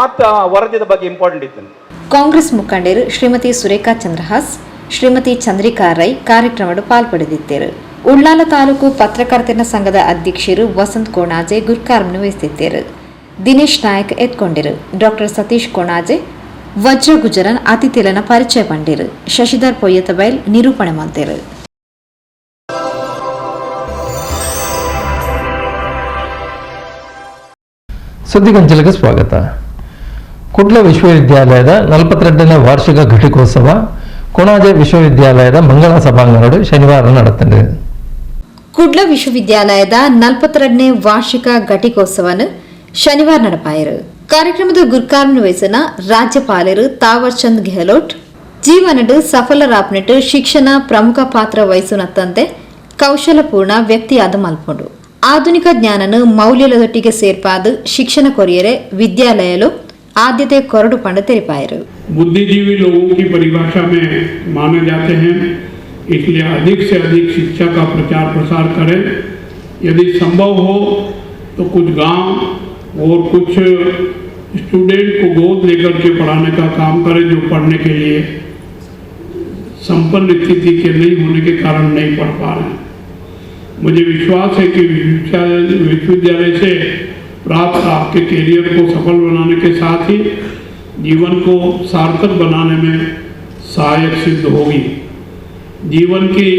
ಆತ ವರದಿದ ಬಗ್ಗೆ ಇಂಪಾರ್ಟೆಂಟ್ ಇತ್ತು. ಕಾಂಗ್ರೆಸ್ ಮುಖಂಡರು ಶ್ರೀಮತಿ ಸುರೇಖಾ ಚಂದ್ರಹಾಸ್, ಶ್ರೀಮತಿ ಚಂದ್ರಿಕಾ ರೈ ಕಾರ್ಯಕ್ರಮದ ಪಾಲ್ಪಡೆದಿದ್ದರು. ಉಳ್ಳಾಲ ತಾಲೂಕು ಪತ್ರಕರ್ತರ ಸಂಘದ ಅಧ್ಯಕ್ಷರು ವಸಂತ್ ಕೋಣಾಜೆ ಗುರ್ಕಾರ್ಮನ್ನು ವಹಿಸಿದ್ದರು. ದಿನೇಶ್ ನಾಯಕ್ ಎತ್ಕೊಂಡಿರು. ಡಾಕ್ಟರ್ ಸತೀಶ್ ಕೋಣಾಜೆ ವಜ್ರ ಗುಜರನ್ ಅತಿಥಿಲನ ಪರಿಚಯ ಪಂಡಿರು. ಶಶಿಧರ್ ಪೊಯ್ಯತಬೈಲ್ ನಿರೂಪಣೆ ಮಾಡ್ತೇರು. ಸುದ್ದಿಗೊಂಚಲಿಗೆ ಸ್ವಾಗತ. ಕುಡ್ಲ ವಿಶ್ವವಿದ್ಯಾಲಯದ 42ನೇ ವಾರ್ಷಿಕ ಘಟಿಕೋತ್ಸವ ಕೊಣಾಜೆ ವಿಶ್ವವಿದ್ಯಾಲಯದ ಮಂಗಳ ಸಭಾಂಗಣಡು ಶನಿವಾರ ನಡೆಯುತ್ತದೆ. ಕುಡ್ಲ ವಿಶ್ವವಿದ್ಯಾಲಯದ 42ನೇ ವಾರ್ಷಿಕ ಘಟಿಕೋತ್ಸವವನ್ನು ಶನಿವಾರ ನಡೆಪಾಯರು. ಕಾರ್ಯಕ್ರಮದ ಗುರ್ಕಾರ್ಮನ್ನು ವಹಿಸಿನ ರಾಜ್ಯಪಾಲರು ತಾವರ್ ಚಂದ್ ಗೆಹ್ಲೋಟ್ ಜೀವನಡು ಸಫಲರಾಪ್ನೆಟ್ ಶಿಕ್ಷಣ ಪ್ರಮುಖ ಪಾತ್ರ ವಹಿಸುನತ್ತಂತೆ ಕೌಶಲಪೂರ್ಣ ವ್ಯಕ್ತಿಯಾದ ಮಲ್ಪೊಂಡು ಆಧುನಿಕ ಜ್ಞಾನನು ಮೌಲ್ಯದೊಟ್ಟಿಗೆ ಸೇರ್ಪಾದ ಶಿಕ್ಷಣ ಕೊರಿಯರೆ ವಿದ್ಯಾಲಯಲು ಆದ್ಯತೆ ಕೊರಡು ಪಂಡ ತೆರಿಪಾಯರು. बुद्धिजीवी लोगों की परिभाषा में माने जाते हैं, इसलिए अधिक से अधिक शिक्षा का प्रचार प्रसार करें। यदि संभव हो तो कुछ गांव और कुछ स्टूडेंट को गोद लेकर के पढ़ाने का काम करें जो पढ़ने के लिए संपन्न स्थिति के नहीं होने के कारण नहीं पढ़ पा रहे हैं। मुझे विश्वास है कि विश्वविद्यालय से प्राप्त आपके करियर को सफल बनाने के साथ ही जीवन को सार्थक बनाने में सहायक सिद्ध होगी। जीवन की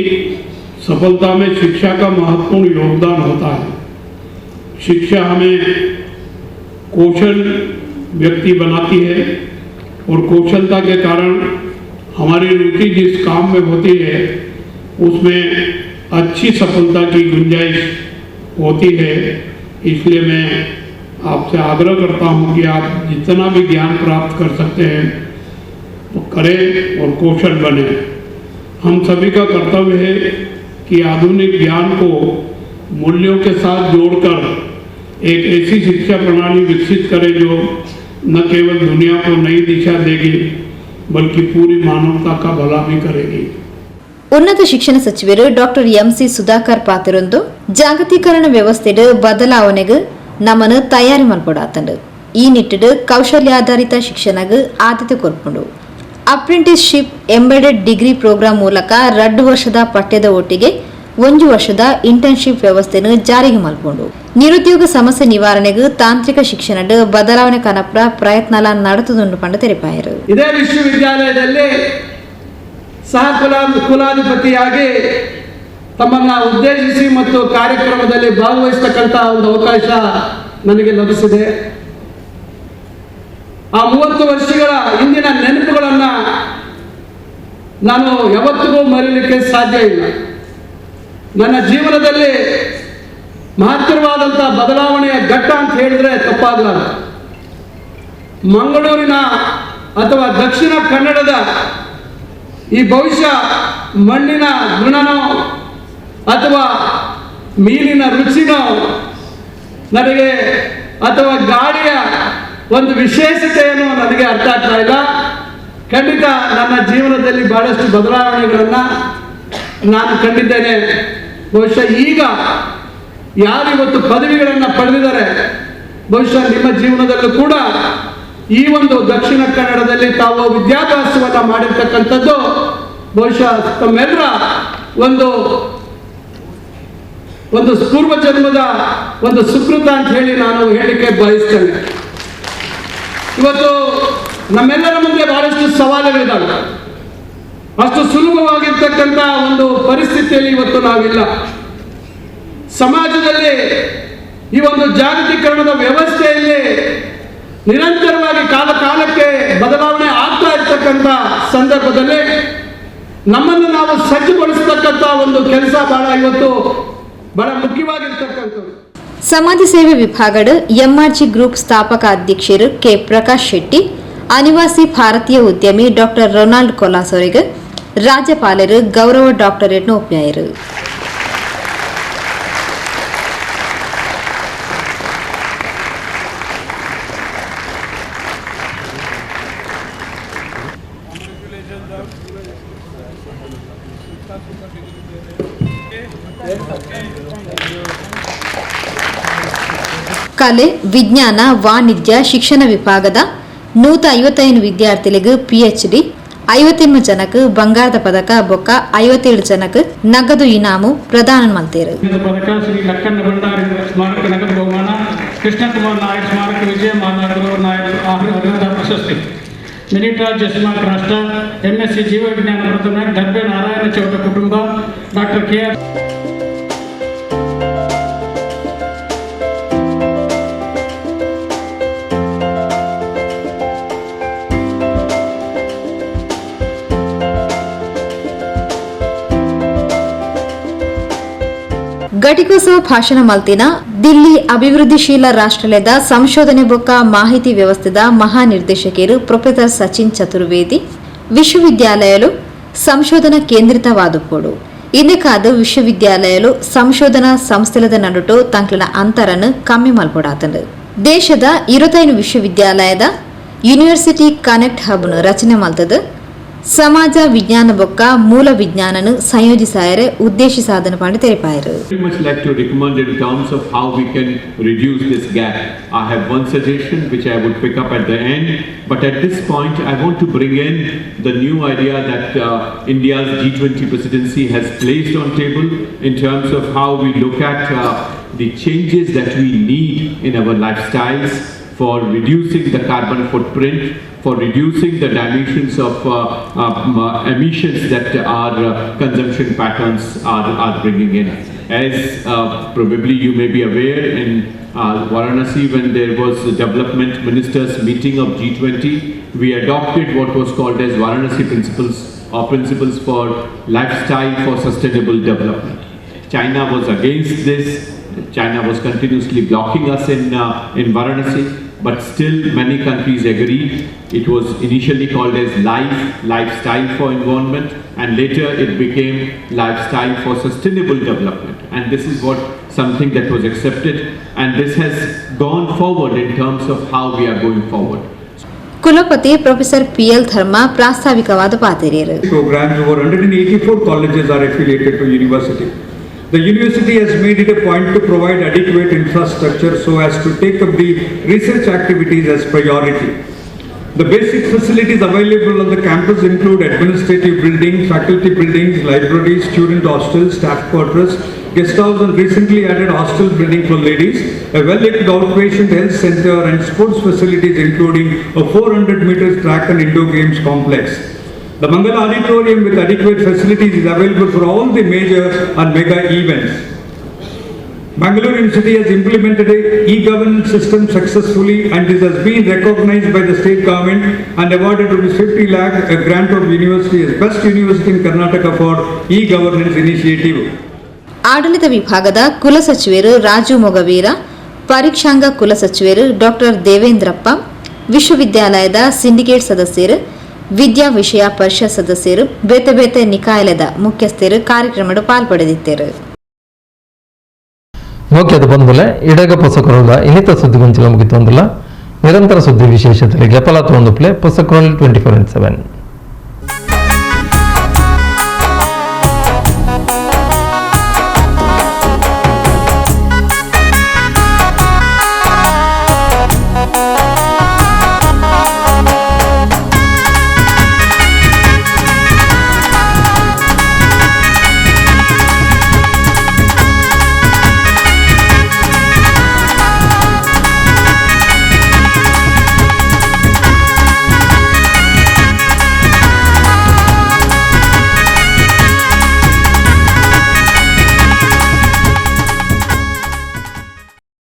सफलता में शिक्षा का महत्वपूर्ण योगदान होता है। शिक्षा हमें कौशल व्यक्ति बनाती है और कौशलता के कारण हमारी रुचि जिस काम में होती है उसमें अच्छी सफलता की गुंजाइश होती है। इसलिए मैं आपसे आग्रह करता हूं कि आप जितना भी ज्ञान प्राप्त कर सकते हैं तो करें और कौशल बने। हम सभी का कर्तव्य है कि आधुनिक ज्ञान को मूल्यों के साथ जोड़कर एक ऐसी शिक्षा प्रणाली विकसित करें जो न केवल दुनिया को नई दिशा देगी बल्कि पूरी मानवता का भला भी करेगी। ಉನ್ನತ ಶಿಕ್ಷಣ ಸಚಿವರು ಡಾಕ್ಟರ್ ಎಂಸಿ ಸುಧಾಕರ್ ಪಾತಿರೊಂದು ಜಾಗತೀಕರಣ ವ್ಯವಸ್ಥೆಡ್ ಬದಲಾವಣೆಗೆ ನಮ್ಮನ್ನು ತಯಾರಿ ಮಲ್ಪೊಡಾತಂಡು. ಈ ನಿಟ್ಟಿಡ್ ಕೌಶಲ್ಯಾಧಾರಿತ ಶಿಕ್ಷಣಗ್ ಆದ್ಯತೆ ಕೊರ್ಪುಂಡು. Apprenticeship embedded degree program ಮೂಲಕ 2 ವರ್ಷದ ಪಠ್ಯದ ಒಟ್ಟಿಗೆ 1 ವರ್ಷದ ಇಂಟರ್ನ್ಶಿಪ್ ವ್ಯವಸ್ಥೆಯನ್ನು ಜಾರಿಗೆ ಮಲ್ಪೊಂಡು. ನಿರುದ್ಯೋಗ ಸಮಸ್ಯೆ ನಿವಾರಣೆಗೆ ತಾಂತ್ರಿಕ ಶಿಕ್ಷಣಡ್ ಬದಲಾವಣೆ ಕನಪ್ರ ಪ್ರಯತ್ನ ನಡೆದುಂಡು ಪಂಡ ತೆರಿಪಾಯರು. ಇದೇ ವಿಶ್ವವಿದ್ಯಾಲಯದಲ್ಲಿ ಸಹ ಕುಲಾಧಿಪತಿಯಾಗಿ ತಮ್ಮನ್ನು ಉದ್ದೇಶಿಸಿ ಮತ್ತು ಕಾರ್ಯಕ್ರಮದಲ್ಲಿ ಭಾಗವಹಿಸತಕ್ಕಂಥ ಒಂದು ಅವಕಾಶ ನನಗೆ ಲಭಿಸಿದೆ. ಆ 30 ವರ್ಷಗಳ ಹಿಂದಿನ ನೆನಪುಗಳನ್ನು ನಾನು ಯಾವತ್ತಿಗೂ ಮರೀಲಿಕ್ಕೆ ಸಾಧ್ಯ ಇಲ್ಲ. ನನ್ನ ಜೀವನದಲ್ಲಿ ಮಹತ್ತರವಾದಂಥ ಬದಲಾವಣೆಯ ಘಟ್ಟ ಅಂತ ಹೇಳಿದ್ರೆ ತಪ್ಪಾಗಲಾರದು. ಮಂಗಳೂರಿನ ಅಥವಾ ದಕ್ಷಿಣ ಕನ್ನಡದ ಈ ಭವಿಷ್ಯ ಮಣ್ಣಿನ ಗುಣನೋ ಅಥವಾ ಮೀನಿನ ರುಚಿನೋ ನನಗೆ ಅಥವಾ ಗಾಳಿಯ ಒಂದು ವಿಶೇಷತೆಯನ್ನು ನನಗೆ ಅರ್ಥ ಆಗ್ತಾ ಇಲ್ಲ. ಖಂಡಿತ ನನ್ನ ಜೀವನದಲ್ಲಿ ಬಹಳಷ್ಟು ಬದಲಾವಣೆಗಳನ್ನು ನಾನು ಕಂಡಿದ್ದೇನೆ. ಬಹುಶಃ ಈಗ ಯಾರು ಇವತ್ತು ಪದವಿಗಳನ್ನು ಪಡೆದಿದ್ದಾರೆ, ಬಹುಶಃ ನಿಮ್ಮ ಜೀವನದಲ್ಲೂ ಕೂಡ ಈ ಒಂದು ದಕ್ಷಿಣ ಕನ್ನಡದಲ್ಲಿ ತಾವು ವಿದ್ಯಾಭ್ಯಾಸವನ್ನು ಮಾಡಿರ್ತಕ್ಕಂಥದ್ದು ಬಹುಶಃ ತಮ್ಮೆಲ್ಲರ ಒಂದು ಒಂದು ಪೂರ್ವ ಜನ್ಮದ ಒಂದು ಸುಕೃತ ಅಂತ ಹೇಳಿ ನಾನು ಹೇಳಲಿಕ್ಕೆ ಬಯಸ್ತೇನೆ. ಇವತ್ತು ನಮ್ಮೆಲ್ಲರ ಮುಂದೆ ಬಹಳಷ್ಟು ಸವಾಲುಗಳಿದ್ದಾವೆ. ಅಷ್ಟು ಸುಲಭವಾಗಿರ್ತಕ್ಕಂಥ ಒಂದು ಪರಿಸ್ಥಿತಿಯಲ್ಲಿ ಇವತ್ತು ನಾವಿಲ್ಲ. ಸಮಾಜದಲ್ಲಿ ಈ ಒಂದು ಜಾಗತೀಕರಣದ ವ್ಯವಸ್ಥೆಯಲ್ಲಿ ನಿರಂತರವಾಗಿ ಕಾಲ ಕಾಲಕ್ಕೆ ಬದಲಾವಣೆ ಆಗ್ತಾ ಇರ್ತಕ್ಕಂಥ ಸಂದರ್ಭದಲ್ಲಿ ನಮ್ಮನ್ನು ನಾವು ಸಜ್ಜುಗೊಳಿಸತಕ್ಕಂಥ ಒಂದು ಕೆಲಸ ಬಹಳ ಇವತ್ತು ಬಹಳ ಮುಖ್ಯವಾಗಿರ್ತಕ್ಕಂಥದ್ದು. ಸಮಾಜ ಸೇವೆ ವಿಭಾಗದ ಎಂಆರ್ಜಿ ಗ್ರೂಪ್ ಸ್ಥಾಪಕ ಅಧ್ಯಕ್ಷರು ಕೆ ಪ್ರಕಾಶ್ ಶೆಟ್ಟಿ, ಅನಿವಾಸಿ ಭಾರತೀಯ ಉದ್ಯಮಿ ಡಾಕ್ಟರ್ ರೊನಾಲ್ಡ್ ಕೊಲಾಸ್ ಅವರಿಗೆ ರಾಜ್ಯಪಾಲರು ಗೌರವ ಡಾಕ್ಟರೇಟ್ನ ಒಪ್ಪಿಯಾಯರು. ಕಲೆ, ವಿಜ್ಞಾನ, ವಾಣಿಜ್ಯ, ಶಿಕ್ಷಣ ವಿಭಾಗದ 155 ವಿದ್ಯಾರ್ಥಿಗಳಿಗೆ ಪಿಎಚ್ಡಿ, 58 ಜನಕ್ಕೆ ಬಂಗಾರದ ಪದಕ ಬೊಕ್ಕ 57 ಜನಕ್ಕೆ ನಗದು ಇನಾಮು ಪ್ರದಾನ ಮಲ್ತೇರು. ಪದಕ ಶ್ರೀ ಲಕ್ಕಣ್ಣ ಭಂಡಾರಿ ಸ್ಮಾರಕ ನಗದು ಬಹುಮಾನ, ಕೃಷ್ಣಕುಮಾರ್ ನಾಯಕ್ ಸ್ಮಾರಕ ವಿಜಯ ಮಾಲಾಕರ್ ನಾಯಕ್ ಅರ್ಹತಾ ಪ್ರಶಸ್ತಿ, ಮಿನಿಟಾ ಜಸ್ಮಾ ಕ್ರಾಸ್ಟ, ಎಂಎಸ್ಸಿ ಜೀವವಿಜ್ಞಾನ ಪ್ರಥಮ, ಡಬ್ಬೆ ನಾರಾಯಣ ಚೌಟ ಕುಟುಂಬ, doctor K R. ಘಟಿಕೋತ್ಸವ ಭಾಷಣ ಮಲ್ತಿನ ದಿಲ್ಲಿ ಅಭಿವೃದ್ಧಿಶೀಲ ರಾಷ್ಟ್ರಲದ ಸಂಶೋಧನೆ ಬೊಕ್ಕ ಮಾಹಿತಿ ವ್ಯವಸ್ಥೆದ ಮಹಾನಿರ್ದೇಶಕರು ಪ್ರೊಫೆಸರ್ ಸಚಿನ್ ಚತುರ್ವೇದಿ ವಿಶ್ವವಿದ್ಯಾಲಯಲು ಸಂಶೋಧನಾ ಕೇಂದ್ರಿತವಾದುಪೋಡು ಇಂದಕ್ಕಾದ ವಿಶ್ವವಿದ್ಯಾಲಯಲು ಸಂಶೋಧನಾ ಸಂಸ್ಥೆಲದ ನಡುಟು ತಂಕ್ಲನ ಅಂತರನ್ನು ಕಮ್ಮಿ ಮಲ್ಪೊಡಾತಂಡು. ದೇಶದ 25 ವಿಶ್ವವಿದ್ಯಾಲಯದ ಯೂನಿವರ್ಸಿಟಿ ಕನೆಕ್ಟ್ ಹಬ್ನು ರಚನೆ ಮಲ್ತದು ಸಮಾಜ ವಿಜ್ಞಾನ ಬೊಕ್ಕ ಮೂಲ ವಿಜ್ಞಾನನು ಸಂಯೋಜಿಸಾಯರೆ ಉದ್ದೇಶಿಸಾಧನ ಪಂಡ ತೆರಿಪಾಯರು. Very much like to recommend in terms of how we can reduce this gap. I have one suggestion which I would pick up at the end, but at this point I want to bring in the new idea that India's G20 presidency has placed on table in terms of how we look at the changes that we need in our lifestyles for reducing the carbon footprint, for reducing the dimensions of emissions that our consumption patterns are bringing in. As probably you may be aware, in Varanasi, when there was a development ministers meeting of G20, we adopted what was called as Varanasi Principles or Principles for Lifestyle for Sustainable Development. China was against this. China was continuously blocking us in Varanasi, but still many countries agreed. It was initially called as lifestyle for environment, and later it became lifestyle for sustainable development. And this is what something that was accepted, and this has gone forward in terms of how we are going forward. ಕುಲಪತಿ professor PL ಧರ್ಮ ಪ್ರಾಸ್ತಾವಿಕವಾದ ಪಾತೆರಿಯರು. Programs, over 184 colleges are affiliated to university. The university has made it a point to provide adequate infrastructure so as to take up the research activities as priority. The basic facilities available on the campus include administrative buildings, faculty buildings, libraries, student hostels, staff quarters, guest house and recently added hostel building for ladies, a well-equipped outpatient health center and sports facilities including a 400 meters track and indoor games complex. The Mangala Auditorium with adequate facilities is available for all the major and mega events. Mangalore University has implemented a e-governance system successfully, and this has been recognized by the state government and awarded Rs 50 lakh a grant of university as best university in Karnataka for e-governance initiative. ಆಡಳಿತ ವಿಭಾಗದ ಕುಲಸಚಿವರು Raju Mogaveera, ಪರೀಕ್ಷಾಂಗ ಕುಲಸಚಿವರು doctor Devendrappa, ವಿಶ್ವವಿದ್ಯಾಲಯದ syndicate ಸದಸ್ಯರು, ವಿದ್ಯಾ ವಿಷಯ ಪರಿಷತ್ ಸದಸ್ಯರು, ಬೇತೆ ಬೇತೆ ನಿಕಾಯಲದ ಮುಖ್ಯಸ್ಥರು ಕಾರ್ಯಕ್ರಮದ ಪಾಲ್ಪಡೆದಿದ್ದರು. ಓಕೆ, ಅದು ಬಂದಲೆ ಇಡಗ ಪೊಸಕೊರಲ ಇನ್ನಿತ ಸುದ್ದಿಗೊಂಚಿಲ ಮುಗಿತು. ಒಂದಿಲ್ಲ ನಿರಂತರ ಸುದ್ದಿ ವಿಶೇಷತೆ ಗೆಪಲಾತ ಒಂದು ಪ್ಲೇ ಪೊಸಕೊರಲ್ 24x7.